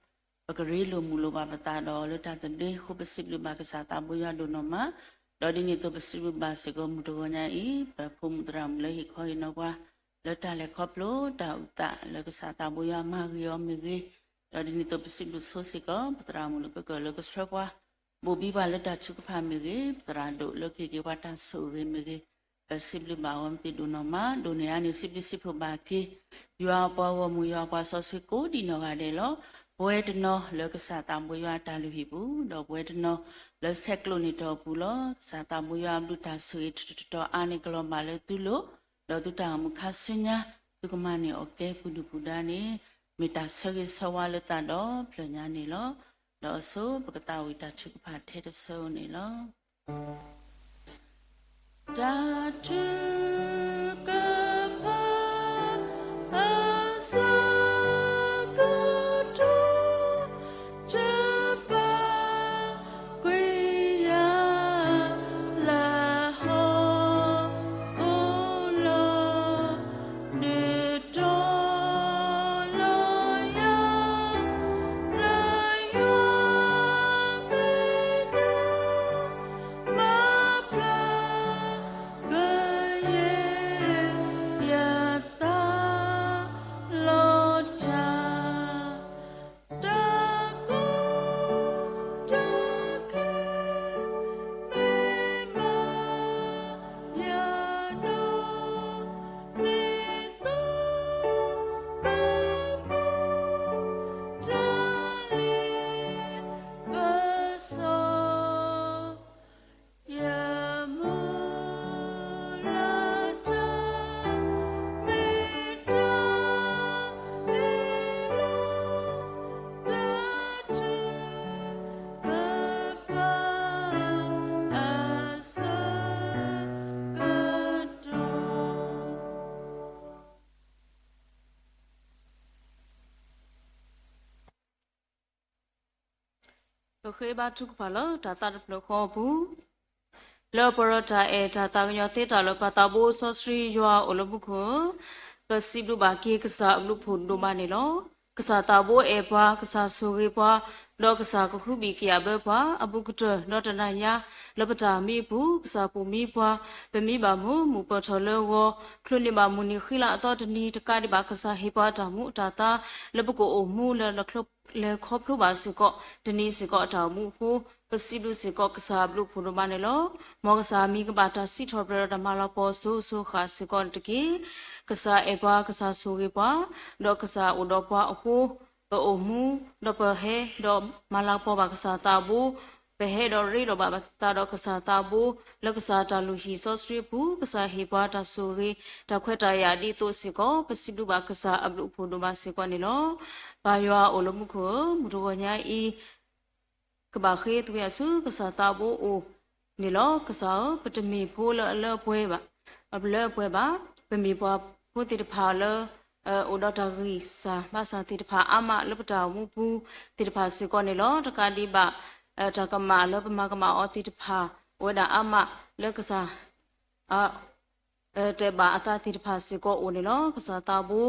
ပကရ့လိာ်မုာ်လိာ်ဘၣ်ပသးဒီးလၢတၢ်သဘျ့အဃိ ပစံးဘျုးဘၣ်ကစၢ်သးဘိယွၤဒိၣ်နီၢ်မး, ဒီးဒ်န့ၣ်အသိးပစံးဘျုးဘၣ်စ့ၢ်ကီးမုၢ်တဂီၤညါအံၤ ပဖိမုၣ်သရၣ်မုၣ်လၢဟ့ၣ်ခီဟ့ၣ်နီၤပှၤ လၢတၢ်လဲၤခီဖျိတၢ်အုၣ်သးလၢကစၢ်သးဘိယွၤမၤဂ့ၤအီၤမ့ၢ်ဂ့ၤ, ဒီးဒ်န့ၣ်အသိးပစံးဘျုးဆိစ့ၢ်ကီး ပသရၣ်မုၣ်လၢကကၢၢ်လၢကဆှၢပှၤ ဘိၣ်ဘံပှၤလၢတၢ်ထုကဖၣ်မ့ၢ်ဂ့ၤ, ပသရၣ်ဒိၣ်လၢကဟ့ၣ်က့ၤပှၤတၢ်ဆိၣ်ဂ့ၤမ့ၢ်ဂ့ၤ, ပစံးဘျုးဘၣ်အီၤမ့ၢ်သ့ၣ်ဒိၣ်နီၢ်မး, ဒိၣ်န့ၢ်အါန့ၣ် စံးဘျုးစံးဖှိၣ်ဘၣ်က့ၤ ယွၤအပှၤဂီၢ်မုၢ်ယွၤအပှၤစီဆှံကိးဒံးနီၢ်ဂၤဒဲးလီၤ. ပဝဲတနီၤလၢကစၢ်သးဘိယွၤအတၢ်လုၢ်ဟံၣ်ပူၤ, ဒီးပဝဲတနီၤလၢဆဲးကျိးန့ၢ်တီၢ်အပူၤလီၤ. ကစၢ်သးဘိယွၤအဘျုးတၢ်ဆိၣ်ဂ့ၤထူးထူးတီၤတီၤအါန့ၢ်ကလီၤဘၣ်လၢသုလိၤ, ဒီးသုတၢ်အိၣ်မူခါဆူညါ သုကမၤန့ၢ်အီၤကဲပူၤဒုၣ်ပူၤဒါန့ၣ် မ့ၢ်တၢ်ဆၢဂ့ၤဆၢဝါလၢသးဒီဖျၢၣ်ညါန့ၣ်လီၤ. ဒီးအဆိပကသးဝံၣ်တၢ်ထုကဖၣ်ထဲတဆၢဧိၤန့ၣ်လီၤ. တၢ်ထုကဖၣ် အဆၢကတီၢ် တဘၣ်ကွံာ်ယၤ လၢဟီၣ်ခိၣ်လီၤ ဒုးတီၤလီၤယၤ လၢယွၤမဲာ်ညါ မၤပျၢ်ကယဲၢ်ယသးလီၤတၢ် တၢ်ကီတၢ်ခဲ မ့ၢ်မၤယၤဒီး နံၤသိးကပူၤ တၢ်လ့ပစီ ယမုၢ်လၢ်တၢ် မ့ၢ်တၢ်ဟ့ၣ်လီၤ တၢ်ထုကဖၣ် အဆၢကတီၢ် ပဃ့ဘါထုကဖၣ်လၢတၢ်သးတဖျၢၣ်ဃီအပူၤ, လၢပရၢတၢ်အဲၣ်တၢ်သးကညီၤသ့တၢ်လၢပသးဘိစီဆှံယွၤအိၣ်လၢမူခိၣ်ဧၢ, ပစံးဘျုးဘၣ်က့ၤကစၢ်အဘျုးဖှိၣ်ဒိၣ်မးန့ၣ်လီၤ. ကစၢ်သးဘိအဲၣ်ပှၤ, ကစၢ်ဆိၣ်ဂ့ၤပှၤ, ဒီးကစၢ်ကဟုဘံၣ်ကယာ်ဘၢပှၤ အဘူးကတၢၢ်ဒီးတနၤညါ လၢပတၢ်မံအပူၤ ကစၢ်ပိာ်မံပှၤ, ပမံဘၣ်မုာ် မုာ်ပၢၢ်ထီၣ်လၢဂီၤ ချိၣ်န့ၢ်ဘၣ်မုၢ်နံၤဃံလၤအသီတနံၤ တကးဒံးဘၣ်ကစၢ်ဟ့ၣ်ပှၤတၢ်မူအတၢ်သါ လၢပကအိၣ်မူလၢ လဲၤခီဖျိဘၣ်စ့ၢ်ကီး တနံၤစ့ၢ်ကီးအတၢ်အိၣ်မူအဃိ ပစံးဘျုးစ့ၢ်ကီးကစၢ်အဘျုးဖှိၣ်ဒိၣ်မးန့ၣ်လီၤ. မ်ကစၢ်မံၤကဘၣ်တၢ်စံးထီၣ်ပတြၢၤဒီးတၢ်မၤလၤကပီၤစိၤစိၤဃၣ်စ့ၢ်ကီးန့ၣ်တက့ၢ်. ကစၢ်အဲၣ်ပှၤ ကစၢ်ဆိၣ်ဂ့ၤပှၤ, ဒီးကစၢ်အိၣ်ဒီးပှၤအဃိ ပအိၣ်မူ ဒီးပဟဲဒီးမၤလၤကပီၤဘၣ်ကစၢ်သးဘိ ပဟဲဒီးရ့ဒီးဘၣ်သးဒီးကစၢ်သးဘိ လၢကစၢ်တၢ်လုၢ်ဟံၣ်စီဆှံအပူၤ ကစၢ်ဟ့ၣ်ပှၤတၢ်ဆိၣ်ဂ့ၤ တၢ်ခွဲးတၢ်ယာ်ဒ်သိးစ့ၢ်ကီး ပစံးဘျုးဘၣ်ကစၢ်အဘျုးအဖှိၣ်ဒိၣ်မးစ့ၢ်ကီးန့ၣ်လီၤ. ပၢ်ယွၤအိၣ်လၢမူခိၣ်ဧၢ, မုၢ်တဂီၤညါအံၤ ကဘၣ်ဃ့သွံၣ်အစုကစၢ်သးဘိအိၣ်န့ၣ်လီၤ. ကစၢ်ဧၢ, ပတမ့ၢ်ဖိလၢအလၢအပှဲၤဘၣ်, အလၢအပှဲၤဘၣ်, ပမ့ၢ်ပှၤဖိသ့ၣ်တဖၣ်လၢ အိၣ်ဒီးတၢ်ဂံၢ်စၢ်ဘါစၢ်သ့ၣ်တဖၣ်အါမးလၢပတၢ်အိၣ်မူပူၤသ့ၣ်တဖၣ်စ့ၢ်ကီးန့ၣ်လီၤ. တကးဒံးဘၣ် တၢ်ကမၣ်လၢပမၤကမၣ်အီၤသ့ၣ်တဖၣ် အိၣ်ဝဲဒၣ်အါမးလၢကစၢ် တဲဘၣ်အသးသ့ၣ်တဖၣ်စ့ၢ်ကီးအိၣ်န့ၣ်လီၤ. ကစၢ်သးဘိ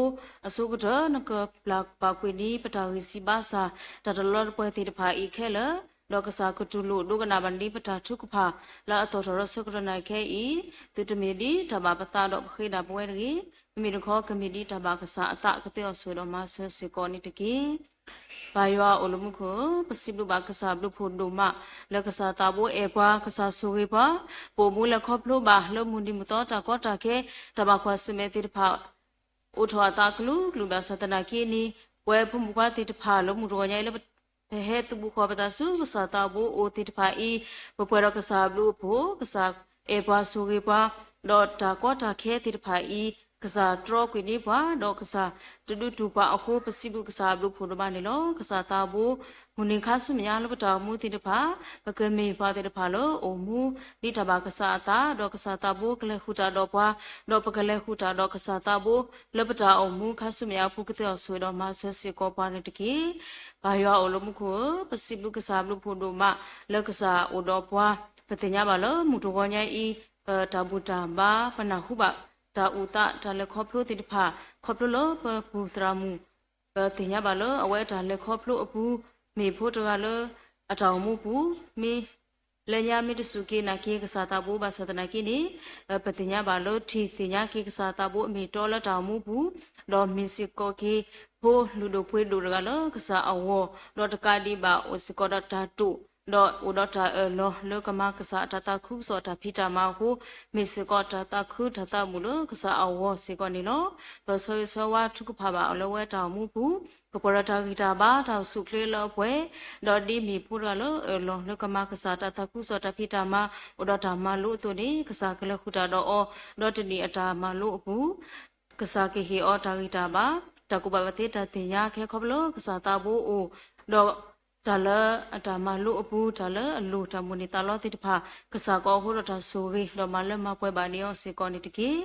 အဆိကတၢၢ် နကပျၢ်ပာ်ကွံာ်ဒံးပတၢ်ဂံၢ်စၢ်ဘါစၢ် တၢ်တလီတပှဲၤသ့ၣ်တဖၣ်အံၤခဲလၢာ် ဒီးကစၢ်ကတူၢ်လိာ်ဒိကနၣ်ဘၣ်ဒ်ပတၢ်ထုကဖၣ် လၢအသီၣ်ထီၣ်ဒီးဆၢကတီၢ်နၣ်ရံၣ်ခဲအံၤ, သုတမ့ၢ်ဒ်တၢ်ဘၣ်ပသးဒီးပဃ့ဒၣ်ပဝဲတဂ့ၤ, မ့မ့ၢ်တခီကမ့ၢ်ဒ်တၢ်ဘၣ်ကစၢ်အသးကသ့အီၤဆိၣ်ဂ့ၤဒီးမၤစၢၤစ့ၢ်ကီးန့ၣ်တက့ၢ်. ပၢ်ယွၤအိၣ်လၢမူခိၣ်ဧၢ, ပစံးဘျုးဘၣ်ကစၢ်ဘျုးဖှိၣ်ဒိၣ်မး လၢကစၢ်သးဘိအဲၣ်ပှၤ, ကစၢ်ဆိၣ်ဂ့ၤပှၤ, ပအိၣ်မူလဲၤခီဖျိဘၣ်လၢမုၢ်နံၤမုၢ်သီတၢ်ကီတၢ်ခဲ, တၢ်ဘၣ်ကွၢ်ဆၢၣ်မဲာ်သ့ၣ်တဖၣ် အိၣ်ထီၣ်အသးကလုာ်ကလုာ်ဘၣ်ဆၣ်သနာ်က့န့ၣ်, ပဝဲဖိမုၣ်ဖိခွါသ့ၣ်တဖၣ်လၢမုၢ်တဂီၤညါအံၤလၢ ပဟဲသူၣ်ဘီၣ်ဃီၤပသးဆူကစၢ်သးဘိအိၣ်သ့ၣ်တဖၣ်အံၤ, ပပှဲၤဒီးကစၢ်ဘျုးအဖှိၣ်, ကစၢ်အဲၣ်ပှၤဆိၣ်ဂ့ၤပှၤ, ဒီးတၢ်ကီတၢ်ခဲသ့ၣ်တဖၣ်အံၤ, ကစၢ်တြီကွံာ်န့ၢ်ပှၤ, ဒီးကစၢ်တဒုးတူၢ်ပှၤအဃိ ပစံးဘျုးကစၢ်ဘျုးဖှိၣ်ဒိၣ်မးန့ၣ်လီၤ. ကစၢ်သးဘိ မုၢ်နံၤခါဆူမဲာ်ညါလၢပတၢ်အိၣ်မူသ့ၣ်တဖၣ်, ပကမ့ၢ်ပှၤသ့ၣ်တဖၣ်လၢအိၣ်မူ ဒ်တၢ်ဘၣ်ကစၢ်အသး, ဒီးကစၢ်သးဘိကလဲၤဃုာ်တၢ်ဒီးပှၤ, ဒီးပကလဲၤဃုာ်တၢ်ဒီးကစၢ်သးဘိ လၢပတၢ်အိၣ်မူခါဆူမဲာ်ညါအပူၤ ကသ့အီၤဆိၣ်ဂ့ၤဒီးမၤစၢၤစ့ၢ်ကီးပှၤန့ၣ်တက့ၢ်. ပၢ်ယွၤအိၣ်လၢမူခိၣ်ဧၢ, ပစံးဘျုးကစၢ်ဘျုးဖှိၣ်ဒိၣ်မး လၢကစၢ်အိၣ်ဒီးပှၤ, ပသ့ၣ်ညါဘၣ်လၢမုၢ်တဂီၤညါအံၤ, ပတၢ်ဘူၣ်တၢ်ဘါ ပနၢ်ဟူဘၣ်တၢ်အုၣ်သးတၢ်လဲၤခီဖျိသ့ၣ်တဖၣ် ခီဖျိလၢပပူၤသရၣ်မုၣ် ပသ့ၣ်ညါဘၣ်လၢအဝဲအတၢ်လဲၤခီဖျိအပူၤ, မ့ၢ်ဖိတဂၤလၢ အတၢ်အိၣ်မူပူၤ, မ့ၢ်လၢညါမ့ၢ်တစူၢ်က့ၤနာ်က့ၤကစၢ်သးဘိဘၣ်ဆၣ်သနာ်က့န့ၣ်, ပသ့ၣ်ညါဘၣ်လၢထံၣ်သ့ၣ်ညါက့ၤကစၢ်သးဘိအမ့ၢ်အတီလၢတၢ်အိၣ်မူပူၤ, ဒီးမ့ၢ်စ့ၢ်ကီးက့ၤ ဖိလုၢ်ဒိၣ်ပှ့ၤဒိၣ်တဂၤလၢကစၢ်အဂီၢ်, ဒီးတကးဒံးဘၣ်အိၣ်စ့ၢ်ကီးဒီးတၢ်တိာ် ဒီးအိၣ်ဒီးတၢ်အၢၣ်လီၤလၢကမၤကစၢ်အတၢ်သးခုကစီၣ်တၢ်ဖံးတၢ်မၤအဃိ, မ့ၢ်စ့ၢ်ကီးတၢ်သးခုတၢ်သးမုာ်လၢကစၢ်အဂီၢ်စ့ၢ်ကီးန့ၣ်လီၤ. ပဆၢဂ့ၤဆၢဝါထုကဖၣ်ဘၣ်အီၤလၢဝဲတၢ်အိၣ်မူပူၤ, ကပှဲၤဒီးတၢ်ဂံၢ်တၢ်ဘါ တၢ်အိၣ်ဆူၣ်အိၣ်ချ့လၢအပှဲၤ, ဒီးဒ်မ့ၢ်ဖိတဂၤလၢအၢၣ်လီၤလၢကမၤကစၢ်တၢ်သးခုကစီၣ်တၢ်ဖံးတၢ်မၤ အိၣ်ဒီးတၢ်မၤလိအသိးန့ၣ်, ကစၢ်ကလဲၤဃုာ်တၢ်ဒီးအီၤ, ဒီးတနံၣ်အတၢ်မၤလိအပူၤ ကစၢ်ကဟ့ၣ်အီၤတၢ်ဂံၢ်တၢ်ဘါ, တၢ်ကူၣ်ဘၣ်ကူၣ်သ့တၢ်သ့ၣ်ညါခဲခီဖျိလၢကစၢ်သးဘိအိၣ်, ဒီးတၢ်လၢအတၢ်မၤလိအပူၤ, တၢ်လၢအလိၣ်တၢ်မိၣ်န့ၢ်သးလီသ့ၣ်တဖၣ်, ကစၢ်ကအီၤအဃိဒီးတၢ်ဆိၣ်ဂ့ၤ ဒီးမၤလၢမၤပှဲၤဘၣ်န့ၢ်အီၤစ့ၢ်ကီးန့ၣ်တက့ၢ်.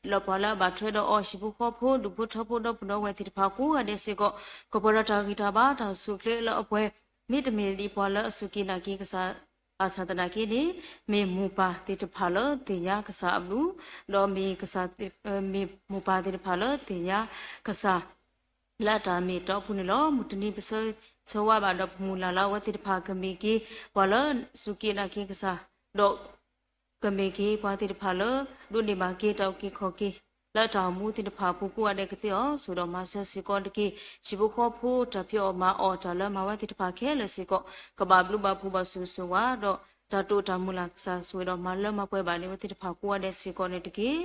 လၢပှၤလၢအဘၣ်ထွဲဒီးအီၤ ဟံၣ်ဖိဃီဖိ ဒူၣ်ဖိထၢဖိဒီးပဒီပုၢ်ဝဲၢ်သ့ၣ်တဖၣ်ကိးဂၤဒဲးစ့ၢ်ကီး, ကပှဲၤဒီးတၢ်ဂံၢ်တၢ်ဘါ တၢ်အိၣ်ဆူၣ်အိၣ်ချ့လၢအပှဲၤ, မ့တမ့ၢ်ဒ်ပှၤလၢအစူၢ်က့ၤနာ်က့ၤကစၢ် ဘၣ်ဆၣ်သနာ်က့န့ၣ်, မ့ၢ်မိၢ်ပၢ်သ့ၣ်တဖၣ်လၢသ့ၣ်ညါကစၢ်အဘျုး, ဒီးမ့ၢ်ကစၢ်, မ့ၢ်မိၢ်ပၢ်သ့ၣ်တဖၣ်လၢသ့ၣ်ညါကစၢ် လၢအတၢ်မ့ၢ်တီအပူၤန့ၣ်လီၤ. မုၢ်တနံၤပဆၢဂ့ၤဆၢဝါဘၣ်ဒီးပမုၢ်လၢ်လၢအဝဲသ့ၣ်တဖၣ်ကမ့ၢ်က့ၤပှၤလၢစူၢ်က့ၤနာ်က့ၤကစၢ်, ဒီးကမ့ၢ်က့ၤပှၤသ့ၣ်တဖၣ်လၢ ဒိးန့ၢ်ဘၣ်က့ၤတၢ်အုၣ်က့ၤခီၣ်က့ၤ လၢတၢ်အိၣ်မူသ့ၣ်တဖၣ်အပူၤကိးဂၤဒဲး ကသ့အီၤဆိၣ်ဂ့ၤဒီးမၤစၢၤစ့ၢ်ကီးတက့ၢ်. ဟံၣ်ဖိဃီဖိတၢ်ဖံးအီၣ်မၤအီၣ်တၢ်လၢမၤဝဲသ့ၣ်တဖၣ်ခဲလၢာ်စ့ၢ်ကီး ကဘၣ်ဘျုးဘၣ်ဖှိၣ်ဘၣ်ဆိၣ်ဂ့ၤဆိၣ်ဝါ, ဒီးတၢ်တိာ်တၢ်မုၢ်လၢ် ကစၢ်ဆိၣ်ဂ့ၤဒီးမၤလၢမၤပှဲၤဘၣ်န့ၢ်ဝဲသ့ၣ်တဖၣ်ကိးဂၤဒဲးစ့ၢ်ကီးန့ၣ်တက့ၢ်.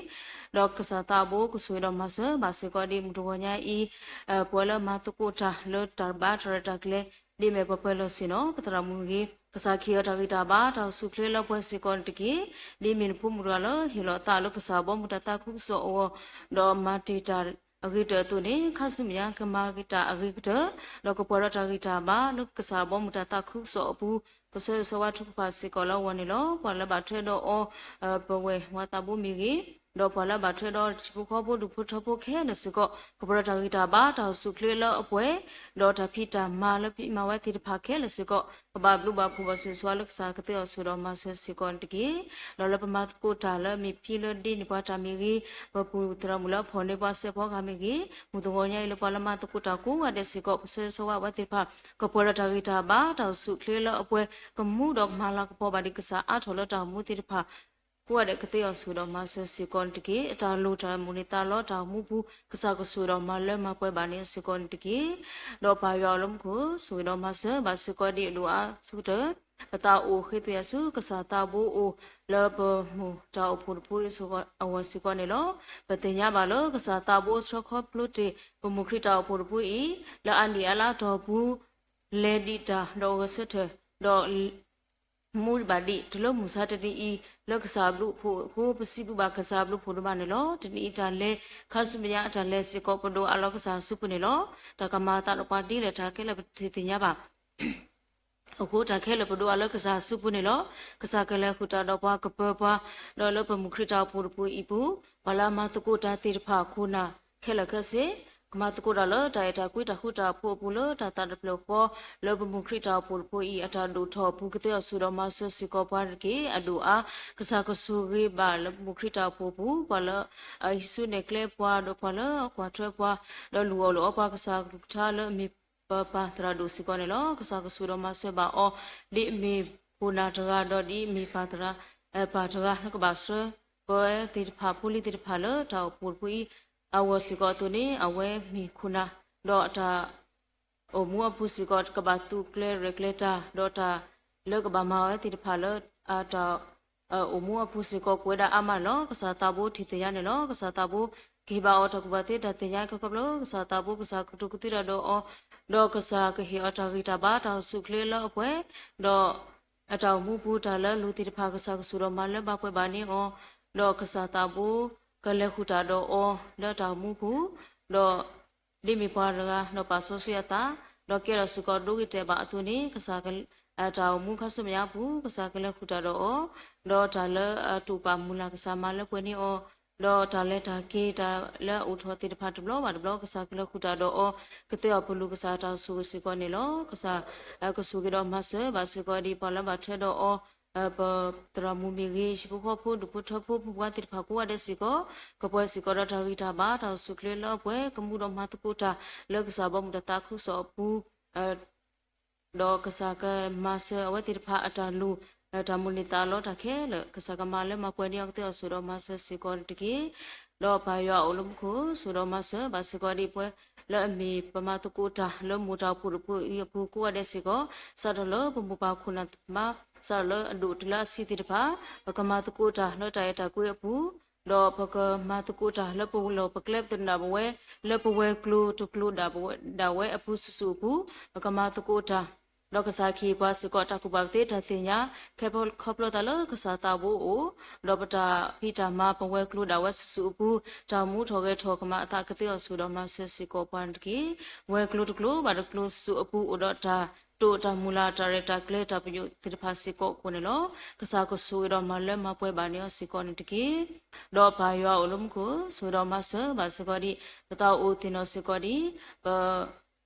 ဒီးကစၢ်သးဘိကဆိၣ်ဂ့ၤဒီးမၤစၢၤဘၣ်စ့ၢ်ကီးဒ်မုၢ်တဂီၤညါအံၤ, ပဝဲလၢမၤသကိးတၢ်လၢတၢ်ဘါတၢ်ရဲၣ်တၢ်ကျဲၤ ဒ်မဲာ်ပှဲၤပှဲၤလီၤဆ့ၣ်နီၤ ပသရၣ်မုၣ်ဂ့ၤ, ကစၢ်ကဟ့ၣ်အီၤတၢ်ဂံၢ်တၢ်ဘါ တၢ်အိၣ်ဆူၣ်အိၣ်ချ့လၢပှဲၤစ့ၢ်ကီးန့ၣ်တက့ၢ်. ဒ်မ့ၢ်နဖိမုၣ်တဂၤလၢဟ့ၣ်လီၤအသးလၢကစၢ်ဘီမုၢ်တၢ်သးခုကစီၣ်အဂီၢ်, ဒီးမၤတ့ၢ်တၢ်အဂ့ၤကတၢၢ်အသိးန့ၣ်, ခါဆူမဲာ်ညါကမၤက့ၤတၢ်အဂ့ၤကတၢၢ်, ဒီးကပှဲၤဒီးတၢ်ဂံၢ်တၢ်ဘါလၢကစၢ်ဘီမုၢ်တၢ်သးခုကစီၣ်အပူၤ, ပဆၢဂ့ၤဆၢဝါထုကဖၣ်စ့ၢ်ကီးလၢအဂီၢ်န့ၣ်လီၤ. ပှၤလၢဘၣ်ထွဲဒီးအီၤ, ပဝဲၢ်ဝၤသးဘိမ့ၢ်ဂ့ၤ, ဒီးပှၤလၢဘၣ်ထွဲဒီးဟံၣ်ဖိဃီဖိဒူၣ်ဖိထၢဖိခဲလၢာ်စ့ၢ်ကီး, ကပှဲၤဒီးတၢ်ဂံၢ်တၢ်ဘါ တၢ်အိၣ်ဆူၣ်အိၣ်ချ့လၢအပှဲၤ, ဒီးတၢ်ဖံးတၢ်မၤလၢပမၤဝဲသ့ၣ်တဖၣ်ခဲလၢာ်စ့ၢ်ကီး, ကဘၣ်ဘျုးဘၣ်ဖှိၣ်ဘၣ်ဆိၣ်ဂ့ၤဆိၣ်ဝါလၢကစၢ်ကသ့အီၤဆိၣ်ဒီးမၤစၢၤစ့ၢ်ကီးန့ၣ်တက့ၢ်. ဒီးလၢပမၤသကိးတၢ်လၢအမ့ၢ်ဖံလၢဒ့န့ၢ်ပှၤတၢ်မ့ၢ်ဂ့ၤ, ပပုၢ်သရၣ်မုၣ်လၢအဖီၣ်န့ၢ်ပှၤစဲးဖီကဟၣ်မ့ၢ်ဂ့ၤ, မုၢ်တဂီၤညါအံၤလၢပှၤလၢမၤသကိးတၢ်ကိးဂၤဒဲးစ့ၢ်ကီး, ပဆၢဂ့ၤဆၢဝါဝဲသ့ၣ်တဖၣ်, ကပှဲၤဒီးတၢ်ဂံၢ်တၢ်ဘါ တၢ်အိၣ်ဆူၣ်အိၣ်ချ့လၢအပှဲၤ, ကမူဒီးကမၤလၤကပီၤဘၣ်ဒံးကစၢ်အါထီၣ်လၢတၢ်အိၣ်မူသ့ၣ်တဖၣ် ကိးဂၤဒဲးကသ့အီၤဆိၣ်ဂ့ၤဒီးမၤစၢၤစ့ၢ်ကီးန့ၣ်တက့ၢ်. အတၢ်လိၣ်တၢ်မိၣ်န့ၢ်သးလီတၢ်အိၣ်မူပူၤ, ကစၢ်ကဆိၣ်ဂ့ၤဒီးမၤလၢမၤပှဲၤဘၣ်န့ၢ်စ့ၢ်ကီးန့ၣ်တက့ၢ်. ဒီးပၢ်ယွၤအိၣ်လၢမူခိၣ်, ဆိၣ်ဂ့ၤဒီးမၤစၢၤဘၣ်စ့ၢ်ကီးဒ်အဒိၣ်အါဆၢကတၢၢ် ပသးအိၣ်ဃ့သွဲၣ်ယၤဆူ ကစၢ်သးဘိအိၣ်လၢပမိၢ်တၢ်အိၣ်ဖှိၣ်တဖုအဂီၢ်စ့ၢ်ကီးန့ၣ်လီၤ. ပသ့ၣ်ညါဘၣ်လၢကစၢ်သးဘိဆှၢခီဖျိတ့ၢ် ပမိၢ်ခရံာ်တၢ်အိၣ်ဖှိၣ်တဖုအံၤ လၢအါနံၣ်အါလါတီၢ်ပူၤ လဲၤဒံးတၢ်ဒီးဂဲၤဆၢထၢၣ် ဒီး မူဘၣ်ဒံးတုၤလၢမုၢ်ဆါတနံၤအံၤ လၢကစၢ်ဘျုးအဖှိၣ်အဃိ ပစံးဘျုးဘၣ်ကစၢ်ဘျုးအဖှိၣ်ဒိၣ်မးန့ၣ်လီၤ. တနံၤအံၤတၢ်လဲၤ ခါဆူမဲာ်ညါအတၢ်လဲၤစ့ၢ်ကီး ပဒိးအးလီၤကစၢ်အစုပူၤန့ၣ်လီၤ. တၢ်ကမၤအသးဒီးပှၤဒ်လဲၣ် တၢ်ခဲလၢာ်ပတသ့ၣ်ညါဘၣ် အဃိ တၢ်ခဲလၢာ်ပဒိးအးလၢကစၢ်အစုပူၤန့ၣ်လီၤ. ကစၢ်ကလဲၤဃုာ်တၢ်ဒီးပှၤကပၢၤပှၤ, ဒီးလၢပမိၢ်ခရံာ်တၢ်အိၣ်ဖှိၣ်တဖုအံၤအပူၤ, ပှၤလၢအမၤသကိးတၢ်သ့ၣ်တဖၣ်အခိၣ်နၢ်ခဲလၢာ်ခဲဆ့, ကမၤသကိးတၢ်လၢတၢ်အဲၣ်တၢ်ကွံတၢ်ဃူတၢ်ဖိးအပူၤလၢတၢ်သးတဖျၢၣ်ဃီ, လၢပမိၢ်ခရံာ်တၢ်အိၣ်ဖှိၣ်တဖုအံၤ အတၢ်ဒိၣ်ထီၣ်အပူၤ ကသ့အီၤဆိၣ်ဒီးမၤစၢၤစ့ၢ်ကီးပှၤတက့ၢ်. အဒိၣ်အါ ကစၢ်ကဆိၣ်ဂ့ၤဘၣ်လၢပမိၢ်ခရံ်တၢ်အိၣ်ဖှိၣ်အပူၤ ပှၤလၢအဟံးစုနဲၣ်ကျဲပှၤ ဒီးပှၤလၢအကွၢ်ထွဲပှၤ, ဒီးလူၤအီၣ်လိာ်အီပှၤကစၢ်ကလုၢ်ကထါလၢအမ့ၢ် ပပၢ်သရၣ်ဒိၣ်စ့ၢ်ကီးန့ၣ်လီၤ. ကစၢ်ကဆိၣ်ဒီးမၤစၢၤဘၣ်အီၤ ဒ်အမ့ၢ်ခိၣ်နၢ်တဂၤ ဒီးဒ်အမ့ၢ်ပၢ်သရၣ် ပၢ်တဂၤလၢကဘၣ်ဆှၢ ပဝဲသ့ၣ်တဖၣ် ဖိလံၤသ့ၣ်တဖၣ်လၢတၢ်အိၣ်ဖှိၣ်တဖုအံၤ အဂီၢ်စ့ၢ်ကီးအသိးန့ၣ် အဝဲမ့ၢ်ခိၣ်နၢ် ဒီးတၢ် အိၣ်မူအပူၤစ့ၢ်ကီး ကဘၣ်သူၣ်ကျဲၤရဲၣ်ကျဲၤတၢ် ဒီးတၢ်လၢကဘၣ်မၤဝဲသ့ၣ်တဖၣ်လၢ အတၢ် အိၣ်မူအပူၤစ့ၢ်ကီး ကဝဲဒၣ်အါမးန့ၣ်လီၤ. ကစၢ်သးဘိထံၣ်သ့ၣ်ညါန့ၣ်လီၤ. ကစၢ်သးဘိကဟ့ၣ်ဘၣ်အီၤတၢ်ကူၣ်ဘၣ်သ့တၢ်သ့ၣ်ညါခဲခီဖျိ ကစၢ်သးဘိကစၢ်ကတိၤကသွံတၢ်ဒီးအီၤ ဒီးကစၢ်ကဟ့ၣ်အီၤတၢ်ဂံၢ်တၢ်ဘါ တၢ်အိၣ်ဆူၣ်အိၣ်ချ့လၢအပှဲၤ ဒီး အတၢ်အိၣ်မူပူၤ တၢ်လၢအလိၤသ့ၣ်တဖၣ် ကစၢ်ကဆိၣ်ဒီးမၤလၢမၤပှဲၤဘၣ်န့ၢ်အီၤ, ဒီးကစၢ်သးဘိကလဲၤဃုာ်တၢ်ဒီးအီၤ လၢတၢ်အိၣ်မူပူၤ, ဒီး ဒ်မ့ၢ်ပှၤတဂၤ ဒီးပာ်စီဆှံအသး, ဒီးကဲထီၣ်စ့ၢ်ကီးဒိဂ့ၤတဲာ်ဘၣ်အသိးန့ၣ် ကစၢ် တၢ်အိၣ်မူခါဆူမဲာ်ညါအပူၤ ကစၢ်ကလဲၤဃုာ်တၢ်ဒီးအီၤ, ဒီးတၢ်လၢအတူၢ်ပာ်မုၢ်လၢ် ကစၢ်မၤလၢပှဲၤန့ၢ်အီၤ, ဒီးတၢ်လဲၤတၢ်က့ၤ တၢ်လၢအအိၣ်ထီၣ်သ့ၣ်တဖၣ်တဘျီဘၣ်တဘျီ ကစၢ်ကလဲၤဃုာ်တၢ်ဒီးအီၤ, ကသ့အီၤပလူၤ ကစၢ်တၢ်ဆိၣ်ဂ့ၤစ့ၢ်ကီးန့ၣ်လီၤ. ကစၢ်ကဆိၣ်ဂ့ၤဒီးမၤစၢၤဘၣ်စ့ၢ်ကီးဒ်ပှၤလၢဘၣ်ထွဲဒီးအီၤ ပသရၣ်မုၣ်မ့ၢ်ဂ့ၤ ဟံၣ်ဖိဃီဖိ ဒူၣ်ဖိထၢဖိ ဖိခွါသ့ၣ်တဖၣ်ကိးဂၤဒဲးစ့ၢ်ကီး, ကပှဲၤစ့ၢ်ကီးဒီးတၢ်ဂံၢ်တၢ်ဘါ တၢ်အိၣ်ဆူၣ်အိၣ်ချ့လၢအပှဲၤ ကမူဒီးမၤသကိးတၢ်လၢကစၢ်ဘီမုၢ်တၢ်သးခုကစီၣ်အပူၤ ဒီးကစၢ်ကမၤစၢၤအဝဲသ့ၣ်တဖၣ်အတၢ်လိၣ် တၢ်မိၣ်န့ၢ်သးလီတၢ်ခဲလၢာ် ကစၢ်ကမၤလၢမၤပှဲၤန့ၢ်အီၤ ကသ့အီၤဆိၣ်ဒီးမၤစၢၤစ့ၢ်ကီးန့ၣ်တက့ၢ်. ဒီးပၢ်ယွၤအိၣ်လၢမူခိၣ် ဆိၣ်ဒီးမၤစၢၤဘၣ်စ့ၢ်ကီးဒ်ပှၤလၢအမ့ၢ်ပမၤသကိးတၢ်လၢမိၢ်တၢ်အိၣ်ဖှိၣ်တဖုအံၤအပူၤကိးဂၤဒဲးစ့ၢ်ကီး, စးထီၣ်လၢပမိၢ်ပၢ်ခိၣ်နၢ်မါ စးထီၣ်လၢအဒိၣ်တုၤလၢအဆံးသ့ၣ်တဖၣ် ပကမၤသကိးတၢ်လၢတၢ်အဲၣ်တၢ်ကွံအပူၤ, ဒီးပကမၤသကိးတၢ်လၢပလီၢ်ပကျဲပသနၢ်ပဝဲ လၢပဝဲၤကျိၤတကျိၤဒၣ်ဝဲအပူၤဆူၣ်ဆူၣ်အပူၤ ပကမၤသကိးတၢ် ဒီးကစၢ်ကဟ့ၣ်ပှၤစ့ၢ်ကီးတၢ်ကူၣ်ဘၣ်သ့တၢ်သ့ၣ်ညါ ခဲခီဖျိသးလၢကစၢ်သးဘိအိၣ်, ဒီးပတၢ်ဖံးတၢ်မၤပဝဲၤကျိၤဒၣ်ဝဲဆူၣ်ဆူၣ်အပူၤ တၢ်မူထီၣ်ဂဲၤထီၣ်ကမၤအသး ကသ့အီၤဆိၣ်ဒီးမၤစၢၤစ့ၢ်ကီးပှၤန့ၣ်တက့ၢ်. ဝဲၤကျိၤတကျိၤဘၣ်တကျိၤဆူၣ်ဆူၣ်အပူၤ အိၣ်ဒီးတၢ်တိာ်တၢ်မုၢ်လၢ် တၢ်ရဲၣ်တၢ်ကျဲၤ တၢ်ပညိၣ်သ့ၣ်တဖၣ်စ့ၢ်ကီးအဃိန့ၣ်လီၤ. ကစၢ်ကဆိၣ်ဂ့ၤဒီးမၤလၢမၤပှဲၤဘၣ်န့ၢ်အီၤစ့ၢ်ကီးန့ၣ်တက့ၢ်. ဒီးပၢ်ယွၤအိၣ်လၢမူခိၣ် ဆိၣ်ဂ့ၤဒီးမၤစၢၤဘၣ်စ့ၢ်ကီးဒ် ပသးအိၣ်သ့ၣ်နီၣ်စ့ၢ်ကီးဒ် ပ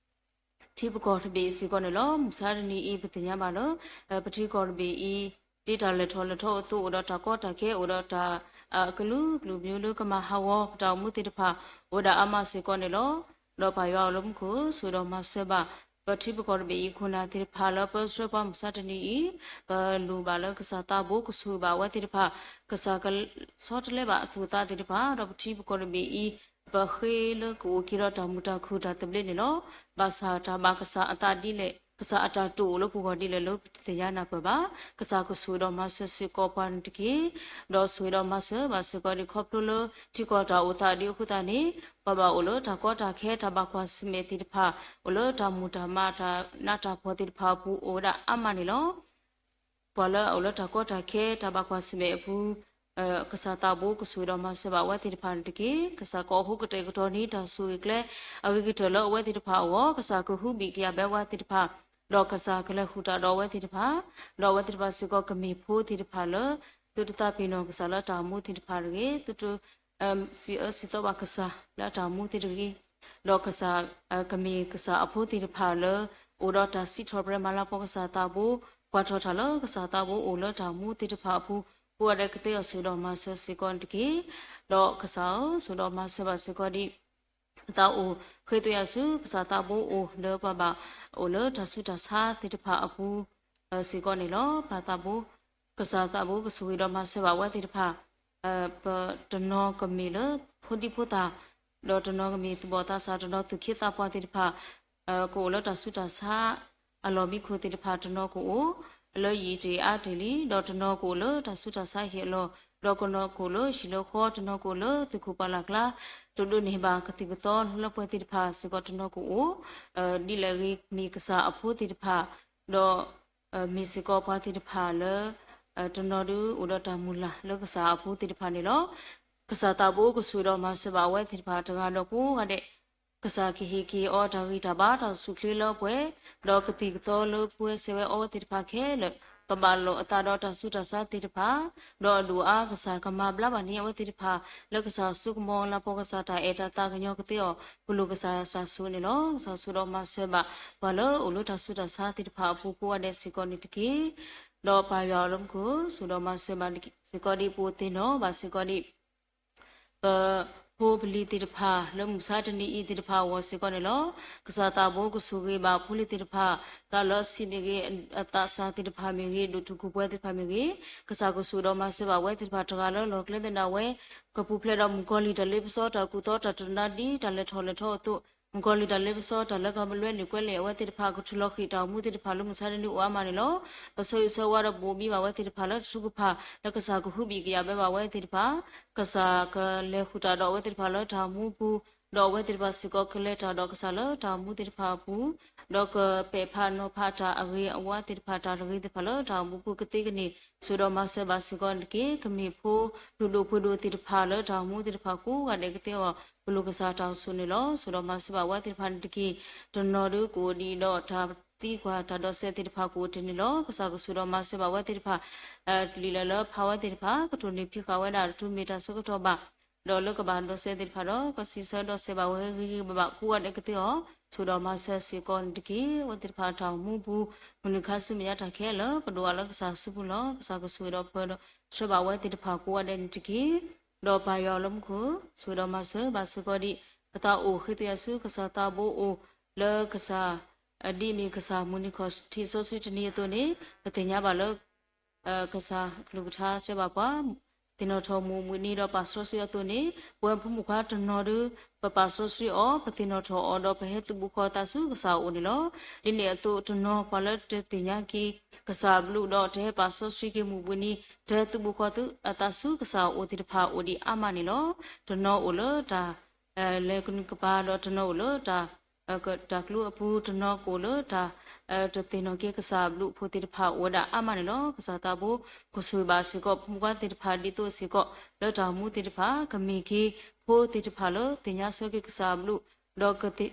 ထံပကီၢ်တဘ့ၣ်အံၤစ့ၢ်ကီးန့ၣ်လီၤ. မုၢ်ဆါတနံၤအံၤ ပသ့ၣ်ညါဘၣ်လၢ ပထံကီၢ်တဘ့ၣ်အံၤ ဒ်တၢ်လဲၤထီၣ်လဲၤထီအသိး အိၣ်ဒီးတၢ်ကီတၢ်ခဲ အိၣ်ဒီးတၢ် ကလုာ်ကလုာ်မံၤလၢကမၤဟးဂီၤ ပတၢ်အိၣ်မူသ့ၣ်တဖၣ် အိၣ်ဒၣ်အါမးစ့ၢ်ကီးန့ၣ်လီၤ. ဒီးပၢ်ယွၤအိၣ်လၢမူခိၣ် ဆိၣ်ဂ့ၤဒီးမၤစၢၤဘၣ် ပထံပကီၢ်တဘ့ၣ်အံၤ ခိၣ်နၢ်သ့ၣ်တဖၣ်လၢပဆှၢပှၤမုၢ်ဆါတနံၤအံၤ ပလိၣ်ဘၣ်လၢကစၢ်သးဘိကဆိၣ်ဂ့ၤဘၣ်အဝဲသ့ၣ်တဖၣ် ကစၢ်ကဆီတလဲဘၣ်အသူၣ်အသးသ့ၣ်တဖၣ် ဒီးပထံပကီၢ်တဘ့ၣ်အံၤ ပဃ့လၢကအိၣ်က့ၤဒီးတၢ်မုာ်တၢ်ခုၣ်တၢ်သဘျ့န့ၣ်လီၤ. ဘၣ်ဆၣ်တၢ်ဘၣ်ကစၢ်အသးဒ်လဲၣ် ကစၢ်အတၢ်တိာ်အိၣ်လၢပဂီၢ်ဒ်လဲၣ်လၢပတသ့ၣ်ညါနၢ်ပၢၢ်ဘၣ်. ကစၢ်ကဆိၣ်ဂ့ၤဒီးမၤစၢၤစ့ၢ်ကီးပှၤန့ၣ်တက့ၢ်. ဒီးဆိၣ်ဂ့ၤဒီးမၤစၢၤဘၣ်စ့ၢ်ကီးဒ်ခီဖျိလၢ ထံကီၢ်တၢ်အိၣ်သးဒ်အဃိသတးန့ၣ် ပှၤဘၣ်အိၣ်လၢတၢ်ကီတၢ်ခဲ တၢ်ဘၣ်ကွၢ်ဆၢၣ်မဲာ်သ့ၣ်တဖၣ် အိၣ်လၢတၢ်မုာ်တၢ်မး တၢ်နးတၢ်ဖှီၣ်သ့ၣ်တဖၣ်အပူၤ အိၣ်ဝဲဒၣ်အါမးန့ၣ်လီၤ. ပှၤလၢအအိၣ်လၢတၢ်ကီတၢ်ခဲ တၢ်ဘၣ်ကွၢ်ဆၢၣ်မဲာ်အပူၤ ကစၢ်သးဘိကဆိၣ်ဂ့ၤဒီးမၤစၢၤဘၣ်အဝဲသ့ၣ်တဖၣ်န့ၣ်တက့ၢ်. ကစၢ်ကအိးဟူကတဲာ်ကတီၤန့ၢ် တၢ်ဆိၣ်ဂ့ၤကျဲ အဂ့ၤကတၢၢ်လၢအဝဲသ့ၣ်တဖၣ်အဂီၢ်, ကစၢ်ကဟူဘံၣ်ကယာ်ဘၣ်ဝဲသ့ၣ်တဖၣ်, ဒီးကစၢ်ကလဲၤဃုာ်တၢ်ဒီးအဝဲသ့ၣ်တဖၣ်, ဒီးအဝဲသ့ၣ်တဖၣ်စ့ၢ်ကီးကမ့ၢ်ဖိသ့ၣ်တဖၣ်လၢ သုတသးပ့ၤနီၣ်ကစၢ်လၢအတၢ်အိၣ်မူသ့ၣ်တဖၣ်တဂ့ၤ, သုတ စံးအၢစံးသီဘၣ်ကစၢ်လၢအတၢ်အိၣ်မူသ့ၣ်တဂ့ၤ, ဒီးကစၢ် ကမ့ၢ်ကစၢ်အဖိသ့ၣ်တဖၣ်လၢ အိၣ်ဒီးတၢ်စံးထီၣ်ပတြၢၤမၤလၤကပီၤကစၢ်သးဘိ, ကွၢ်ထီၣ်တၢ်လၢကစၢ်သးဘိအိၣ်လၢတၢ်အိၣ်မူသ့ၣ်တဖၣ်အပူၤ, ကိးဂၤဒဲးကသ့အီၤဆိၣ်ဂ့ၤဒီးမၤစၢၤစ့ၢ်ကီးန့ၣ်တက့ၢ်. ဒီးကစၢ်ဧၢ, ဆိၣ်ဂ့ၤဒီးမၤစၢၤဘၣ်စ့ၢ်ကီးဒ် ပသးအိၣ်ဃ့သွဲအစု ကစၢ်သးဘိအိၣ်လၢပှၤဘၣ်အိၣ်လၢတၢ်ဆူးတၢ်ဆါသ့ၣ်တဖၣ်အပူၤ စ့ၢ်ကီးန့ၣ်လီၤ. ပသးဘိ ကစၢ်သးဘိကဆိၣ်ဂ့ၤဒီးမၤစၢၤဘၣ်ဝဲသ့ၣ်တဖၣ်, ပတနီၤကမ့ၢ်လၢဖိဒံဖိသၣ်, ဒီးတနီၤကမ့ၢ်သူၣ်ဘီၣ်သးစၢ်, တနီၤသူၣ်ခ့သးပှၢ်သ့ၣ်တဖၣ် ကအိၣ်လၢတၢ်ဆူးတၢ်ဆါ အလီၢ်မံခိၣ်သ့ၣ်တဖၣ်, တနီၤကအိၣ်လၢယံာ်တ့ၢ်အါတ့ၢ်လံ, ဒီးတနီၤကအိၣ်လၢတၢ်ဆူးတၢ်ဆါဟံၣ်အလီၢ်, ဒီးတနီၤကအိၣ်လၢဟံၣ်လၢဃီ, တနီၤကအိၣ်လၢသုးခိၣ်ပှၢ်လၢ်ကျါ, တဒိးန့ၢ်ဘၣ်ကသံၣ်ကသီလၢပှဲၤသ့ၣ်တဖၣ်စ့ၢ်ကီး တနီၤကအိၣ်, ဒ်လဲၣ်ဂ့ၤမ့ၢ်ကစၢ်အဖိသ့ၣ်တဖၣ်, ဒီး မ့ၢ်စ့ၢ်ကီးပှၤသ့ၣ်တဖၣ်လၢ တနီၤဒုးအိၣ်ဒီးတၢ်မုၢ်လၢ်လၢကစၢ်အဖိသ့ၣ်တဖၣ်န့ၣ်လီၤ. ကစၢ်သးဘိကဆိၣ်ဂ့ၤဒီးမၤစၢၤဘၣ်အဝဲသ့ၣ်တဖၣ်တဂၤဒီးကိးဂၤဒဲး, ကစၢ်ကဟ့ၣ်က့ၤအီၤတၢ်ဂံၢ်တၢ်ဘါ တၢ်အိၣ်ဆူၣ်အိၣ်ချ့လၢအပှဲၤ, ဒီးကသံၣ်ကသီလၢပှဲၤဆဲးဝဲအဝဲသ့ၣ်တဖၣ်ခဲလၢာ်, ကဘၣ်လိာ်အသးဒီးတၢ်ဆူးတၢ်ဆါသ့ၣ်တဖၣ်, ဒီးအဒိၣ်အါကစၢ်ကမၤဘျါဘၣ်န့ၢ်အဝဲသ့ၣ်တဖၣ် လၢကစၢ်အစိကမီၤလၤကပီၤ ကစၢ်တၢ်အဲၣ်တၢ်သးကညီၤကသ့အီၤ ပလိၣ်ကစၢ်တၢ်ဆိၣ်ဂ့ၤန့ၣ်လီၤ. ကစၢ်ဆိၣ်ဂ့ၤဒီးမၤစၢၤဘၣ် ပှၤလၢအိၣ်လၢတၢ်ဆူးတၢ်ဆါသ့ၣ်တဖၣ်အပူၤကိးဂၤဒဲးစ့ၢ်ကီးန့ၣ်တက့ၢ်. ဒီးပၢ်ယွၤလၢမူခိၣ် ဆိၣ်ဂ့ၤဒီးမၤစၢၤဘၣ်စ့ၢ်ကီးဒ်ပအိၣ်သ့ၣ်နီၣ်ဘၣ်စ့ၢ်ကီးဒ် ပ ဖိပလံၤသ့ၣ်တဖၣ် လၢမုၢ်မဆါတနံၤအံၤသ့ၣ်တဖၣ်အဂီၢ်စ့ၢ်ကီးန့ၣ်လီၤ. ကစၢ်သးဘိကဆိၣ်ဂ့ၤဘၣ်ဖိလံၤသ့ၣ်တဖၣ်, သးလၢအဆံးမ့ၢ်ဂ့ၤ, အသးစၢ်သ့ၣ်တဖၣ်မ့ၢ်ဂ့ၤ, ဒိၣ်ထူၣ်ခိၣ်ပှဲၤသ့ၣ်တဖၣ်မ့ၢ်ဂ့ၤ, ကစၢ်ကဆိၣ်ဒီးမၤစၢၤဘၣ်ဝဲသ့ၣ်တဖၣ်တဂၤလၢလီၢ်ကျဲသနၢ်ဝဲ ကပူၤဖျဲးဒီးမုၣ်ကီၤလံၢ်တၢ်လ့ပစီ တၢ်ကူၣ်သီ တၢ်တနါဒ် တၢ်လဲၤထီၣ်လဲၤထီအသိး, မုၣ်ကီၤလံၢ်တၢ်လ့ပစီ တၢ်လၢကမၤလွဲန့ၢ်ကွဲလဲၢ်အဝဲသ့ၣ်တဖၣ် ကထူၣ်လီၤဃံၣ်တၢ်အိၣ်မူသ့ၣ်တဖၣ်လၢမုၢ်မဆါတနံၤအိၣ်အါမးန့ၣ်လီၤ. ပဆၢဂ့ၤဆၢဝါဒီးဘိးဘံဘၣ်ဝဲသ့ၣ်တဖၣ်လၢတထုကဖၣ် လၢကစၢ်ကဟုဘံၣ်ကယာ်ဘၢဘၣ်ဝဲသ့ၣ်တဖၣ်, ကစၢ်ကလဲၤဃုာ်တၢ်ဒီးအဝဲသ့ၣ်တဖၣ်လၢတၢ်အိၣ်မူပူၤ, ဒီးအဝဲသ့ၣ်တဖၣ်စ့ၢ်ကီးကလဲၤတၢ်ဒီးကစၢ်လၢတၢ်အိၣ်မူသ့ၣ်တဖၣ်အပူၤ, ဒီးကပဲာ်ဖးနီၤဖးတၢ်အဂ့ၤအဝါသ့ၣ်တဖၣ် တၢ်တဂ့ၤသ့ၣ်တဖၣ်လၢတၢ်အိၣ်မူပူၤကသ့ကန့ၢ်, ဆိၣ်ဒီးမၤစၢၤဘၣ်စ့ၢ်ကီးန့ၣ်တက့ၢ်. ကမ့ၢ်ဖိလုၢ်ဒိၣ်ပှ့ၤဒိၣ်သ့ၣ်တဖၣ်လၢတၢ်အိၣ်မူသ့ၣ်တဖၣ်ကိးဂၤဒဲးကသ့အဂီၢ် ပလိၣ်ကစၢ်တၢ်အိၣ်ဆိးန့ၣ်လီၤ. ဆိၣ်ဒီးမၤစၢၤဘၣ်ဝဲသ့ၣ်တဖၣ်န့ၣ်တက့ၢ်. တနီၤဒုးကအိၣ်ဒံးဒီးတၢ်သံကွၢ်တၢ်ဒိးစဲးသ့ၣ်တဖၣ်ကအိၣ်တ့ၢ်န့ၣ်လီၤ. ကစၢ်ကဆိၣ်ဒီးမၤစၢၤဘၣ်ဝဲသ့ၣ်တဖၣ် လံာ်လၢလၢဖးဝဲသ့ၣ်တဖၣ် ကတိၢ်နီၣ်ဖံးဃာ်ဝဲဒၣ် တမ့ၢ်တၢ်ဆၢကတီၢ်ဘၣ် ဒီးလၢကဘၣ်ဒိးစဲးသ့ၣ်တဖၣ်ဒီး ကစံးဆၢဒီးစဲးဘၣ်ဝဲဂ့ၤဂ့ၤဘၣ်ဘၣ်ကိးဂၤဒဲးကသ့အီၤ, ဆိၣ်ဒီးမၤစၢၤစ့ၢ်ကီးန့ၣ်တက့ၢ်. အဝဲသ့ၣ်တဖၣ်တၢ်အိၣ်မူပူၤ မုၢ်နုာ်ခါဆူမဲာ်ညါတၢ်ခဲလၢာ် ပဒိၣ်အီၤလၢကစၢ်စုပူၤလီၤ. ကစၢ်ကဆိၣ်ဂ့ၤဒီးပၢၤဒီးဆှၢဘၣ်ဝဲသ့ၣ်တဖၣ်ကိးဂၤဒဲးန့ၣ်တက့ၢ်. ဒီးပၢ်ယွၤလၢမူခိၣ် ဆိၣ်ဂ့ၤဒီးမၤစၢၤဘၣ်စ့ၢ်ကီးဒံး ပသးအိၣ်ဃ့သွံၣ်အစု ကစၢ်သးဘိအိၣ်လၢကစၢ် ဒ်အမ့ၢ်ကစၢ်မုၢ်နံၤခီၣ်ထံးစီဆှံတနံၤအသိးန့ၣ် ပသ့ၣ်ညါဘၣ်လၢ ကစၢ်ကလုၢ်ကထါတဲဘၣ်ပှၤ သ့ၣ်နီၣ်ထီၣ်မုၢ်မုၢ်နံၤဒီးပာ်စီဆှံအသိးန့ၣ် ပဝဲဖိမုၣ်ခွါတနီၤဒီး ပပာ်စီဆှံအီၤ ပသ့ၣ်နီၣ်ထီၣ်အီၤဒီးပဟဲသုးဘူးဃီသးဆူကစၢ်အအိၣ်န့ၣ်လီၤ. ဒ်န့ၣ်အသိးတနီၤပှၤလၢတသ့ၣ်ညါက့ၤ ကစၢ်ဘျုးဒီးတဟဲပာ်စီဆှံက့ၤမုၢ်မုၢ်နံၤ တဟဲသုးဘူးဃီသးဆူကစၢ်အအိၣ်သ့ၣ်တဖၣ်အိၣ်ဒံးအါမးန့ၣ်လီၤ. တနီၤအိၣ်လၢတၢ် လဲၤကနုာ်ကပၤဒီးတနီၤအိၣ်လၢ တၢ်ကျိအပူၤ တနီၤကအိၣ်လၢတၢ် တသ့ၣ်နီၣ်က့ၤကစၢ်ဘျုးဖိသ့ၣ်တဖၣ်အိၣ်ဝဲဒၣ်အါမးန့ၣ်လီၤ. ကစၢ်သးဘိ ကဆိၣ်ဂ့ၤဘၣ်စ့ၢ်ကီး ဖိမုၣ်ခွါသ့ၣ်တဖၣ်ဒ်သိးစ့ၢ်ကီး လၢတၢ်အိၣ်မူသ့ၣ်တဖၣ် ကမ့ၢ်က့ၤဖိသ့ၣ်တဖၣ်လၢသ့ၣ်ညါဆၢက့ၤကစၢ်ဘျုး ဒီး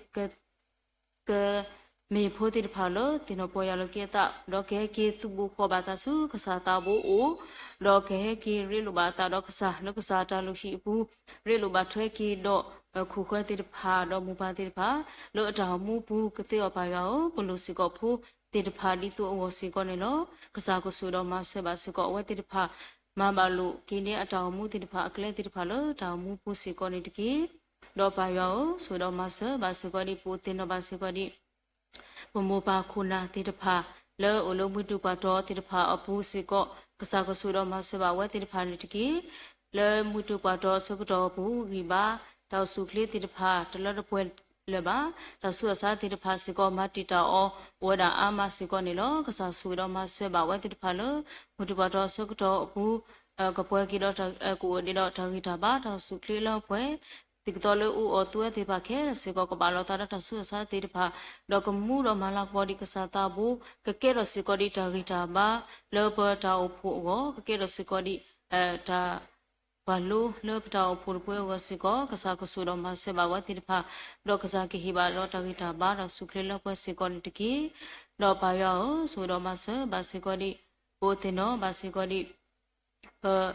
ကမ့ၢ်ဖိသ့ၣ်တဖၣ်လၢသ့ၣ်နီၣ်ပီၢ်ယၢ်လီၤက့ၤအသး ဒီးကဟဲက့ၤသုးဘူးဃီဘၣ်သးဆူကစၢ်သးဘိအိၣ်, ဒီးကဟဲက့ၤရ့လိာ်ဘၣ်အသးဒီးကစၢ် လၢကစၢ်တၢ်လုၢ်ဟံၣ်အပူၤ, ရ့လိာ်ဘၣ်ထွဲက့ၤဒီး ခိၣ်ဃၢၤသ့ၣ်တဖၣ် ဒီးမိၢ်ပၢ်သ့ၣ်တဖၣ် လၢအတၢ်အိၣ်မူပူၤကသ့အီၤပၢ်ယွၤဧၢ, ပလိၣ်စ့ၢ်ကီးဖိသ့ၣ်တဖၣ်ဒ်သိးအဂီၢ်စ့ၢ်ကီးန့ၣ်လီၤ. ကစၢ်ကဆိၣ်ဂ့ၤဒီးမၤစၢၤဘၣ်စ့ၢ်ကီးအဝဲသ့ၣ်တဖၣ် မၤဘၣ်လိာ်က့ၤန့ၢ်အတၢ်အိၣ်မူသ့ၣ်တဖၣ် အကျဲသ့ၣ်တဖၣ်လၢတၢ်အိၣ်မူပူၤစ့ၢ်ကီးန့ၣ်တက့ၢ်. ဒီးပၢ်ယွၤဧၢ, ဆိၣ်ဂ့ၤဒီးမၤစၢၤဘၣ်စ့ၢ်ကီးဒ်ပအိၣ်သ့ၣ်နီၣ်ဘၣ်စ့ၢ်ကီးဒ် ပမိၢ်ပၢ်ခိၣ်နၢ်သ့ၣ်တဖၣ် လၢအိၣ်လၢမုၢ်တူၢ်ပှၢ်တီၤသ့ၣ်တဖၣ်အပူၤစ့ၢ်ကီး, ကစၢ်ကဆိၣ်ဂ့ၤဒီးမၤစၢၤဘၣ်အဝဲသ့ၣ်တဖၣ်န့ၣ်တက့ၢ်. လၢမုၢ်တူၢ်ပှၢ်တီၤအဆၢကတီၢ်အပူၤ ဂံၢ်ဘါ တၢ်အိၣ်ဆူၣ်အိၣ်ချ့သ့ၣ်တဖၣ် တလၢတပှဲၤလၢၤဘၣ်, တၢ်ဆူးတၢ်ဆါသ့ၣ်တဖၣ်စ့ၢ်ကီး မၤတံာ်တာ်အီၤ အိၣ်ဝဲဒၣ်အါမးစ့ၢ်ကီးန့ၣ်လီၤ. ကစၢ်ဆိၣ်ဂ့ၤဒီးမၤစၢၤဘၣ်အဝဲသ့ၣ်တဖၣ်လၢ မုၢ်တူၢ်ပှၢ်တီၤအဆၢကတီၢ်အပူၤ ကပှဲၤက့ၤဒီး ကအိၣ်ဒံးဒီးတၢ်ဂံၢ်တၢ်ဘါ တၢ်အိၣ်ဆူၣ်အိၣ်ချ့လၢအပှဲၤ ဒ်သိးလၢအူအီၣ်သူအီၣ်သ့ၣ်တဖၣ်ခဲလၢာ်စ့ၢ်ကီး ကဘၣ်လီၤသးဒီးတၢ်ဆူးတၢ်ဆါသ့ၣ်တဖၣ်, ဒီးကမူဒီးမၤလၤကပီၤဒံးကစၢ်သးဘိ, ကကဲထီၣ်စ့ၢ်ကီးဒံးတၢ်ဂံၢ်တၢ်ဘါ လၢပတၢ်အိၣ်ဖှိၣ်အဂီၢ်, ကကဲထီၣ်စ့ၢ်ကီးဒံး တၢ်ပှၤလိလၢပတၢ်အိၣ်ဖှိၣ်တပှဲၤအဂီၢ်စ့ၢ်ကီး, ကစၢ်ကဆိၣ်ဂ့ၤဒီးမၤစၢၤဘၣ်ဝဲသ့ၣ်တဖၣ်, ဒီးကစၢ်ကဟ့ၣ်ဘၣ်ဒီးတၢ်ဂံၢ်တၢ်ဘါ တၢ်ဆူၣ်ချ့လၢပှဲၤစ့ၢ်ကီးန့ၣ်တက့ၢ်. ဒီးပၢ်ယွၤဧၢ, ဆိၣ်ဂ့ၤဒီးမၤစၢၤဘၣ်စ့ၢ်ကီးဒံး ပအိၣ်သ့ၣ်နီၣ်ဘၣ်စ့ၢ်ကီးဒံး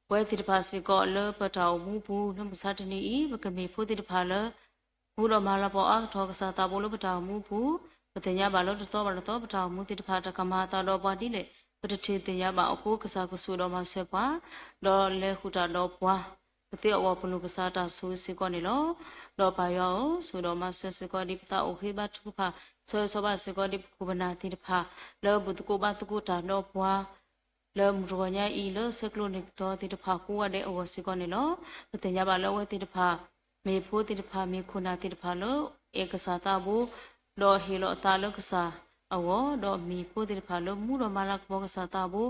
ပ ပဝဲသ့ၣ်တဖၣ်စ့ၢ်ကီး လၢပတၢ်အိၣ်မူပူၤ လၢမုၢ်မဆါတနံၤအံၤ ပကမ့ၢ်ဖိသ့ၣ်တဖၣ်လၢ မူဒီးမၤလၤကပီၤအါကထီၣ်ကစၢ်သးဘိလၢပတၢ်အိၣ်မူပူၤ, ပသ့ၣ်ညါဘၣ်လၢတသီဘၣ်တသီ ပတၢ်အိၣ်မူသ့ၣ်တဖၣ် တၢ်ကမၤအသးဒီးပှၤဒ်လဲၣ် ပတထံၣ်သ့ၣ်ညါဘၣ်အဃိ ကစၢ်ကဆိၣ်ဂ့ၤဒီးမၤစၢၤပှၤ, ဒီးလဲၤဃုာ်တၢ်ဒီးပှၤ ကသ့အဂီၢ် ပလိၣ်ကစၢ်တၢ်ဆိၣ်ဂ့ၤစ့ၢ်ကီးန့ၣ်လီၤ. ဒီးပၢ်ယွၤဧၢ, ဆိၣ်ဂ့ၤဒီးမၤစၢၤစ့ၢ်ကီးဒံး ပသးအိၣ်ဃ့ဘါထုကဖၣ် ဆၢဂ့ၤဆၢဝါဘၣ်စ့ၢ်ကီးဒံး ပခိၣ်ပနၢ်သ့ၣ်တဖၣ် လၢဘူၣ်သကိးဘါသကိးတၢ်ဒီးပှၤ လၢမုၢ်တဂီၤညါအံၤ လၢဆဲးကျိးန့ၢ်ကတီၤသ့ၣ်တဖၣ်ကိးဂၤဒဲးအဂီၢ်စ့ၢ်ကီးန့ၣ်လီၤ. ပသ့ၣ်ညါဘၣ်လၢအဝဲသ့ၣ်တဖၣ် မ့ၢ်ဖိသ့ၣ်တဖၣ် မ့ၢ်ခိၣ်နၢ်သ့ၣ်တဖၣ်လၢ အဲၣ်ကစၢ်သးဘိ ဒီးဟ့ၣ်လီၤအသးလၢကစၢ်အဂီၢ်, ဒီးမ့ၢ်ဖိသ့ၣ်တဖၣ်လၢမူဒီးမၤလၤကပီၤကစၢ်သးဘိ,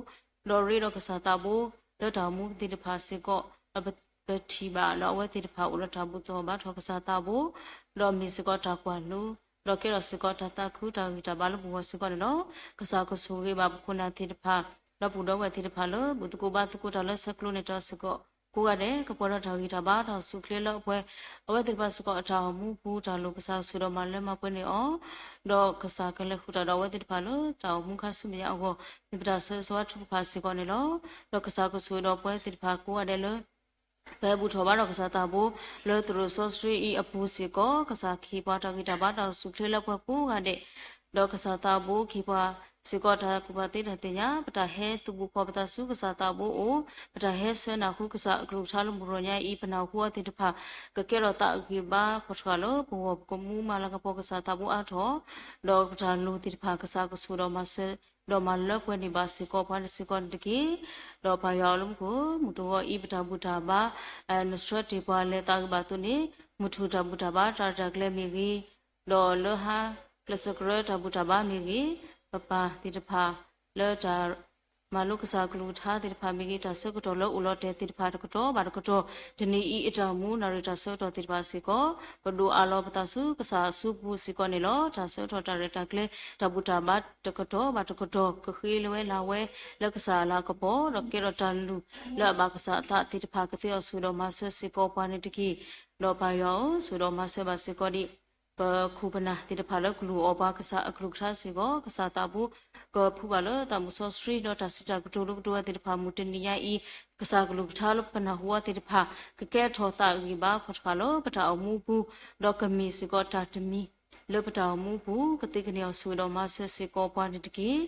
ဒီးရ့ဒီးကစၢ်သးဘိ လၢတၢ်အိၣ်မူသ့ၣ်တဖၣ်စ့ၢ်ကီး, ပထံၣ်ဘၣ်လၢအဝဲသ့ၣ်တဖၣ်အိၣ်ဒီးတၢ်ဘူၣ်ထီၣ်ဘါထီၣ်ကစၢ်သးဘိ, ဒီးမ့ၢ်စ့ၢ်ကီးတၢ်ကွၢ်လိ, ဒီးကဲထီၣ်စ့ၢ်ကီးတၢ်သးခုတၢ်ဂံၢ်တၢ်ဘါလၢပဂီၢ်စ့ၢ်ကီးန့ၣ်လီၤ. ကစၢ်ကဆိၣ်ဂ့ၤဘၣ်ပခိၣ်နၢ်သ့ၣ်တဖၣ် ဒီပုၢ်ဒီဝဲၢ်သ့ၣ်တဖၣ်လၢ ဘူၣ်သကိးဘါသကိးတၢ်လၢဆဲးကျိးန့ၢ်ကတီၤစ့ၢ်ကီး ကိးဂၤဒဲး ကပှဲၤဒီးတၢ်ဂံၢ်တၢ်ဘါတၢ်ဆူၣ်ချ့လၢအပှဲၤ, အဝဲသ့ၣ်တဖၣ်စ့ၢ်ကီးအတၢ်အိၣ်မူပူၤ တၢ်လိၣ်ကစၢ်ကဆိၣ်ဒီးမၤလၢမၤပှဲၤန့ၢ်အီၤ, ဒီးကစၢ်ကလဲၤဃုာ်တၢ်ဒီးအဝဲသ့ၣ်တဖၣ်လၢတၢ်အိၣ်မူခါဆူမဲာ်ညါအဂီၢ် မ့ၢ်ပတၢ်ဆၢဂ့ၤဆၢဝါထုကဖၣ်စ့ၢ်ကီးန့ၣ်လီၤ. ဒီးကစၢ်ကဆိၣ်ဂ့ၤဒီးပဝဲသ့ၣ်တဖၣ်ကိးဂၤဒဲးလၢ ပဟဲဘူၣ်ထီၣ်ဘါထီၣ်ကစၢ်သးဘိ လၢသရိာ်စီဆှံအံၤအပူၤစ့ၢ်ကီး ကစၢ်ကဟ့ၣ်ပှၤတၢ်ဂံၢ်တၢ်ဘါတၢ်ဆူၣ်ချ့လၢပှဲၤကိးဂၤဒဲး, ဒီးကစၢ်သးဘိကဟ့ၣ်ပှၤ စ့ၢ်ကီးတၢ်ကူၣ်ဘၣ်သ့တၢ်သ့ၣ်ညါ, ပတၢ်ဟဲသုးဘူးဃီၤပသးဆူကစၢ်သးဘိအိၣ်, ပတၢ်ဟဲဆှၢနၢ်ဟူကစၢ်အကလုၢ်ကထါလၢမုၢ်တနံၤညါအံၤ ပနၢ်ဟူအီၤသ့ၣ်တဖၣ် ကကဲထီၣ်သးအဂံၢ်ဘါဃီၤထီၣ်လၢပဂီၢ် ပကမူမၤလၤကပီၤကစၢ်သးဘိအါထီၣ်, ဒီးပတၢ်လိၣ်သ့ၣ်တဖၣ် ကစၢ်ကဆိၣ်ဒီးမၤစၢၤ ဒီးမၤလၢပှဲၤန့ၢ်ဘၣ်စ့ၢ်ကီးပှၤန့ၣ်စ့ၢ်ကီးန့ၣ်တက့ၢ်. ဒီးပၢ်ယွၤဧၢလၢမူခိၣ် မုၢ်တဂီၤအံၤ ပတၢ်ဘူၣ်တၢ်ဘါ နဆှၢတ့ၢ်ပှၤလဲၤသးဂ့ၤဘၣ်အသိးန့ၣ် မုၢ်ထူၣ်တၢ်ဘူၣ်တၢ်ဘါ တၢ်ရဲၣ်တၢ်ကျဲၤမ့ၢ်ဂ့ၤ, ဒီးလၢဟါကျဲးစၢးကရၢတၢ်ဘူၣ်တၢ်ဘါမ့ၢ်ဂ့ၤ, ပပၢ်သ့ၣ်တဖၣ် လၢတၢ်မၤလိကစၢ်ကလုၢ်ကထါသ့ၣ်တဖၣ်မ့ၢ်ဂ့ၤ, တၢ်ဆၢကတီၢ်လၢအိၣ်လီၤတဲာ်သ့ၣ်တဖၣ်တကတီၢ်ဘၣ်တကတီၢ်, တနံၤအံၤအတၢ်အိၣ်မူနၣ်ရံၣ်တၢ်ဆၢကတီၢ်သ့ၣ်တဖၣ်စ့ၢ်ကီး ပဒိၣ်အးလီၤပသးဆူကစၢ်အစုပူၤစ့ၢ်ကီးန့ၣ်လီၤ. တၢ်ဆၢကတီၢ်တၢ်ရဲၣ်တၢ်ကျဲၤ တၢ်ဘူၣ်တၢ်ဘါတကတီၢ်ဘၣ်တကတီၢ် ကဃ့လၢဝဲလၢ်ဝဲ လၢကစၢ်အလၤကပီၤ ဒီးကဲထီၣ်တၢ်လုၢ်လၢအဘၣ်ကစၢ်အသးသ့ၣ်တဖၣ် ကသ့အီၤဆိၣ်ဒီးမၤစၢၤစ့ၢ်ကီးပှၤန့ၣ်တက့ၢ်. ဒီးပၢ်ယွၤဧၢ, ဆိၣ်ဒီးမၤစၢၤဘၣ်စ့ၢ်ကီးဒံး ပခိၣ်ပနၢ်သ့ၣ်တဖၣ်လၢကလူၤအီၤပှၤကစၢ်အကလုၢ်ကထါစ့ၢ်ကီး ကစၢ်သးဘိ ကဖှူဘၣ်လၢသးမုၢ်စီဆှံ ဒီးတၢ်စံးတၢ်ကတိၤလၢကတိၤဝဲသ့ၣ်တဖၣ် မုၢ်တနံၤညါအံၤ ကစၢ်ကလုၢ်ကထါလၢပနၢ်ဟူအီၤသ့ၣ်တဖၣ် ကကဲထီၣ်သးအဂံၢ်ဘါဃီၤထီၣ်လၢပတၢ်အိၣ်မူပူၤ, ဒီးကမ့ၢ်စ့ၢ်ကီးတၢ်တမံၤလၢပတၢ်အိၣ်မူပူၤ ကသ့ကန့ၢ်အီၤဆိၣ်ဒီးမၤစၢၤစ့ၢ်ကီးပှၤန့ၣ်တက့ၢ်.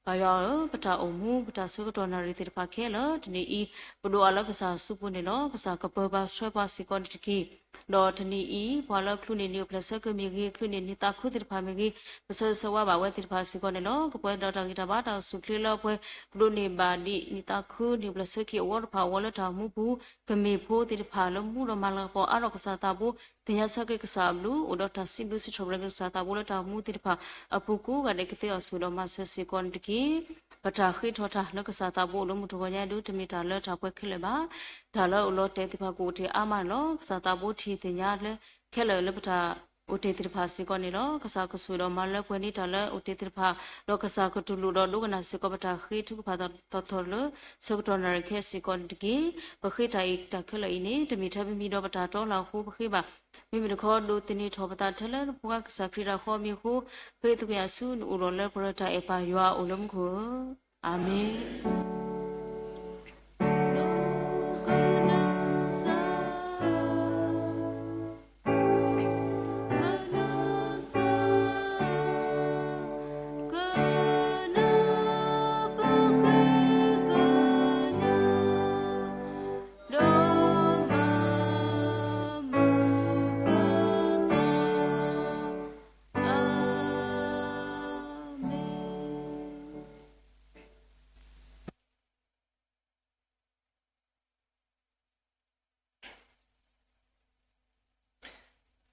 ပၢ်ယွၤဧၢ, ပတၢ်အိၣ်မူ ပတၢ်ဆၢကတီၢ်နၣ်ရံၣ်သ့ၣ်တဖၣ်ခဲလၢာ် တနံၤအံၤ ပဒိၣ်အးလၢကစၢ်အစုပူၤန့ၣ်လီၤ. ကစၢ်ကပၢၤပှၤဆှၢပှၤစ့ၢ်ကီးန့ၣ်တက့ၢ်. ဒီးတနံၤအံၤ ပှၤလၢချုးန့ၢ်နံၤအိၣ်ဖျဲၣ်ဆၢက့ၤမ့ၢ်ဂ့ၤ, ချုးန့ၢ်နံၤသးခုသ့ၣ်တဖၣ်မ့ၢ်ဂ့ၤ, ပဆၢဂ့ၤဆၢဝါဘၣ်ဝဲသ့ၣ်တဖၣ်စ့ၢ်ကီးန့ၣ်လီၤ. ကပှဲၤဒီးတၢ်ဂံၢ်တၢ်ဘါတၢ်အိၣ်ဆူၣ်အိၣ်ချ့လၢအပှဲၤ ပဒိးန့ၢ်ဘၣ်ဒံးနံၤသးခုနံၤအိၣ်ဖျဲၣ်ဆၢက့ၤအဝီတဖၣ်အဂီၢ်လၢတၢ်အိၣ်မူပူၤ, ကမ့ၢ်ဖိသ့ၣ်တဖၣ်လၢမူဒီးမၤလၤကပီၤအါထီၣ်ကစၢ်သးဘိ, သ့ၣ်ညါဆၢက့ၤကစၢ်အဘျုး, အိၣ်ဒီးတၢ်စံးဘျုးစံးထီၣ်ပတြၢၤက့ၤကစၢ်သးဘိလၢတၢ်အိၣ်မူသ့ၣ်တဖၣ်အပူၤ ကိးဂၤဒဲးကသ့အီၤဆိၣ်ဒီးမၤစၢၤစ့ၢ်ကီးန့ၣ်တက့ၢ်. ပတၢ်ဃ့ထီၣ်တၢ်လၢကစၢ်သးဘိအိၣ်လၢမုၢ်တဂီၤညါဒု တမ့ၢ်တၢ်လၢတၢ်ပှဲၤခဲလၢာ်ဘၣ်. တၢ်လၢအအိၣ်လီၤတဲာ်သ့ၣ်တဖၣ်ကအိၣ်တ့ၢ်အါမးန့ၣ်လီၤ. ကစၢ်သးဘိထံၣ်သ့ၣ်ညါလၢခဲလၢာ်လၢပတၢ်အိၣ်တ့ၢ်သ့ၣ်တဖၣ်စ့ၢ်ကီးန့ၣ်လီၤ. ကစၢ်ကဆိၣ်ဒီးမၤလၢပှဲၤန့ၢ်တၢ်လၢအိၣ်တ့ၢ်သ့ၣ်တဖၣ်, ဒီးကစၢ်ကတူၢ်လိာ်ဒီးဒိကနၣ်စ့ၢ်ကီးပတၢ်ဃ့ထုကဖၣ်သီသီလၢ ဆၢကတီၢ်နၣ်ရံၣ်ခဲစ့ၢ်ကီးန့ၣ်တက့ၢ်. ပဃ့တၢ်အံၤတၢ်ခဲလၢာ်အံၤန့ၣ် တမ့ၢ်ထဲပမံၤဒီးပတၢ်တီလၢအဃိပဃ့ဘၣ်. မ့မ့ၢ်တခီဒိးသန့ၤထီၣ်ပသးထဲလၢနဖိခွါကစၢ်ခရံာ်တၢ်ဃီအမံၤအဃိ, ဃ့သကွံာ်ယွၤဆူနအိၣ်ဒီးလၢပရၤတၢ်အဲၣ်ပၢ်ယွၤအိၣ်လၢမူခိၣ်ဧၢ, အၤမ့ၣ်.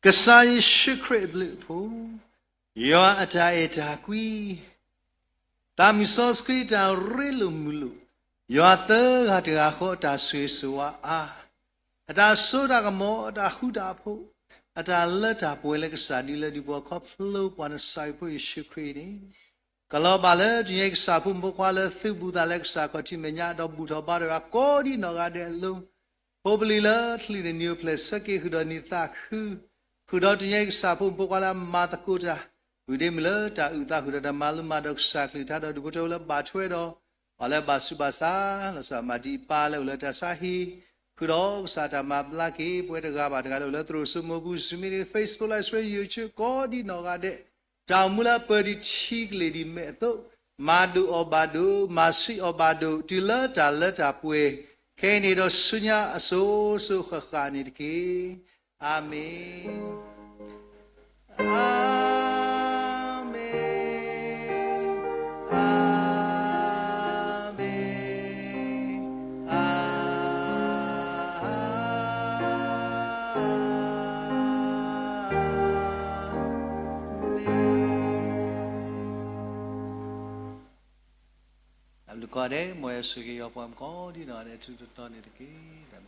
ကစၢ်ယ့ၣ်ၡူးခရံာ်အဘျုးအဖှိၣ်, ယွၤအတၢ်အဲၣ်တၢ်ကွံ, သးမုၢ်စီဆှံတၢ်ရ့လိာ်မုာ်လိာ်, ယွၤသၢဂၤတဂၤဃီအတၢ်ဆိၣ်ဂ့ၤဆိၣ်ဝါအါ, အတၢ်စိတၢ်ကမီၤ အတၢ်ဃူတၢ်ဖိး, အတၢ်လၢတၢ်ပှဲၤလၢကစၢ်ဒ်လၢဒုးပှၤခီဖျိပှၤနစၢ်ယွၤဖိယ့ၣ်ၡူးခရံာ်န့ၣ် ကလီၤဘၣ်လၢတနံၤအံၤကစၢ်ဖိမုၣ်ဖိခွါလၢသုးဘူးသးလၢကစၢ်ခီၣ်ထံးမဲာ်ညါ ဒီးဘူၣ်ထီၣ်ဘါထီၣ်အကိးဒံးနီၢ်ဂၤဒဲးအလိၤ, ဖိပလံၤလၢချုးန့ၢ်နံၤအိၣ်ဖျဲၣ်ဆၢက့ၤဃုာ်ဒီးနံၤသးခု, ဃုာ်ဒီးတနံၤအံၤကစၢ်ဖိမုၣ်ဖိခွါလၢအမၤသကိးတၢ်, ဝံၤဒ့မုၢ်လၢတၢ်အုၣ်သးဃုာ်ဒီးတၢ်မၤလိမၤဒိးကစၢ်ကလုၢ်ကထါဒီးဒုးဖိထၢဖိလၢဘၣ်ထွဲဒီး ပှၤလၢဘၣ်ဆူးဘၣ်ဆါ, လီၤစၢ်မၤဒံးပၢ်လၢအိၣ်လၢတၢ်ဆါဟံၣ်, ဃုာ်ဒီးကစၢ်တၢ်မၤဘျါက့ၤ ပဝဲတဂၤဘၣ်တဂၤလၢအိၣ်လၢသရိာ်စိမိၤပူၤ Zoom meeting, Facebook Live Stream, YouTube ကိးဒံးနီၢ်ဂၤဒဲး, တၢ်အိၣ်မူလၢအပၢၤဒံးထံကလ့ၢ်ဒံးမဲာ်အသိး, မၤဒိၣ်အီၤဘၣ်ဒိၣ်, မၤဆှံအီၤဘၣ်ဒိၣ်, တုၤလၢတၢ်လၢတၢ်ပှဲၤ, ခဲအံၤန့ၣ်ဒီးဆူညါအစိၤစိၤဃၣ်ဃၣ်န့ၣ်တက့ၢ်. အၤမ့ၣ်, အၤမ့ၣ်, အၤမ့ၣ်, အၤ တၢ်ဘျုးကိးဂၤဒဲး, မ်ယွၤဆိၣ်ဂ့ၤယွၤပှၤမုၣ်ကိးဒံးနီၢ်ဂၤဒဲး ထူးထူးတီၤတီၤန့ၣ်တက့ၢ်.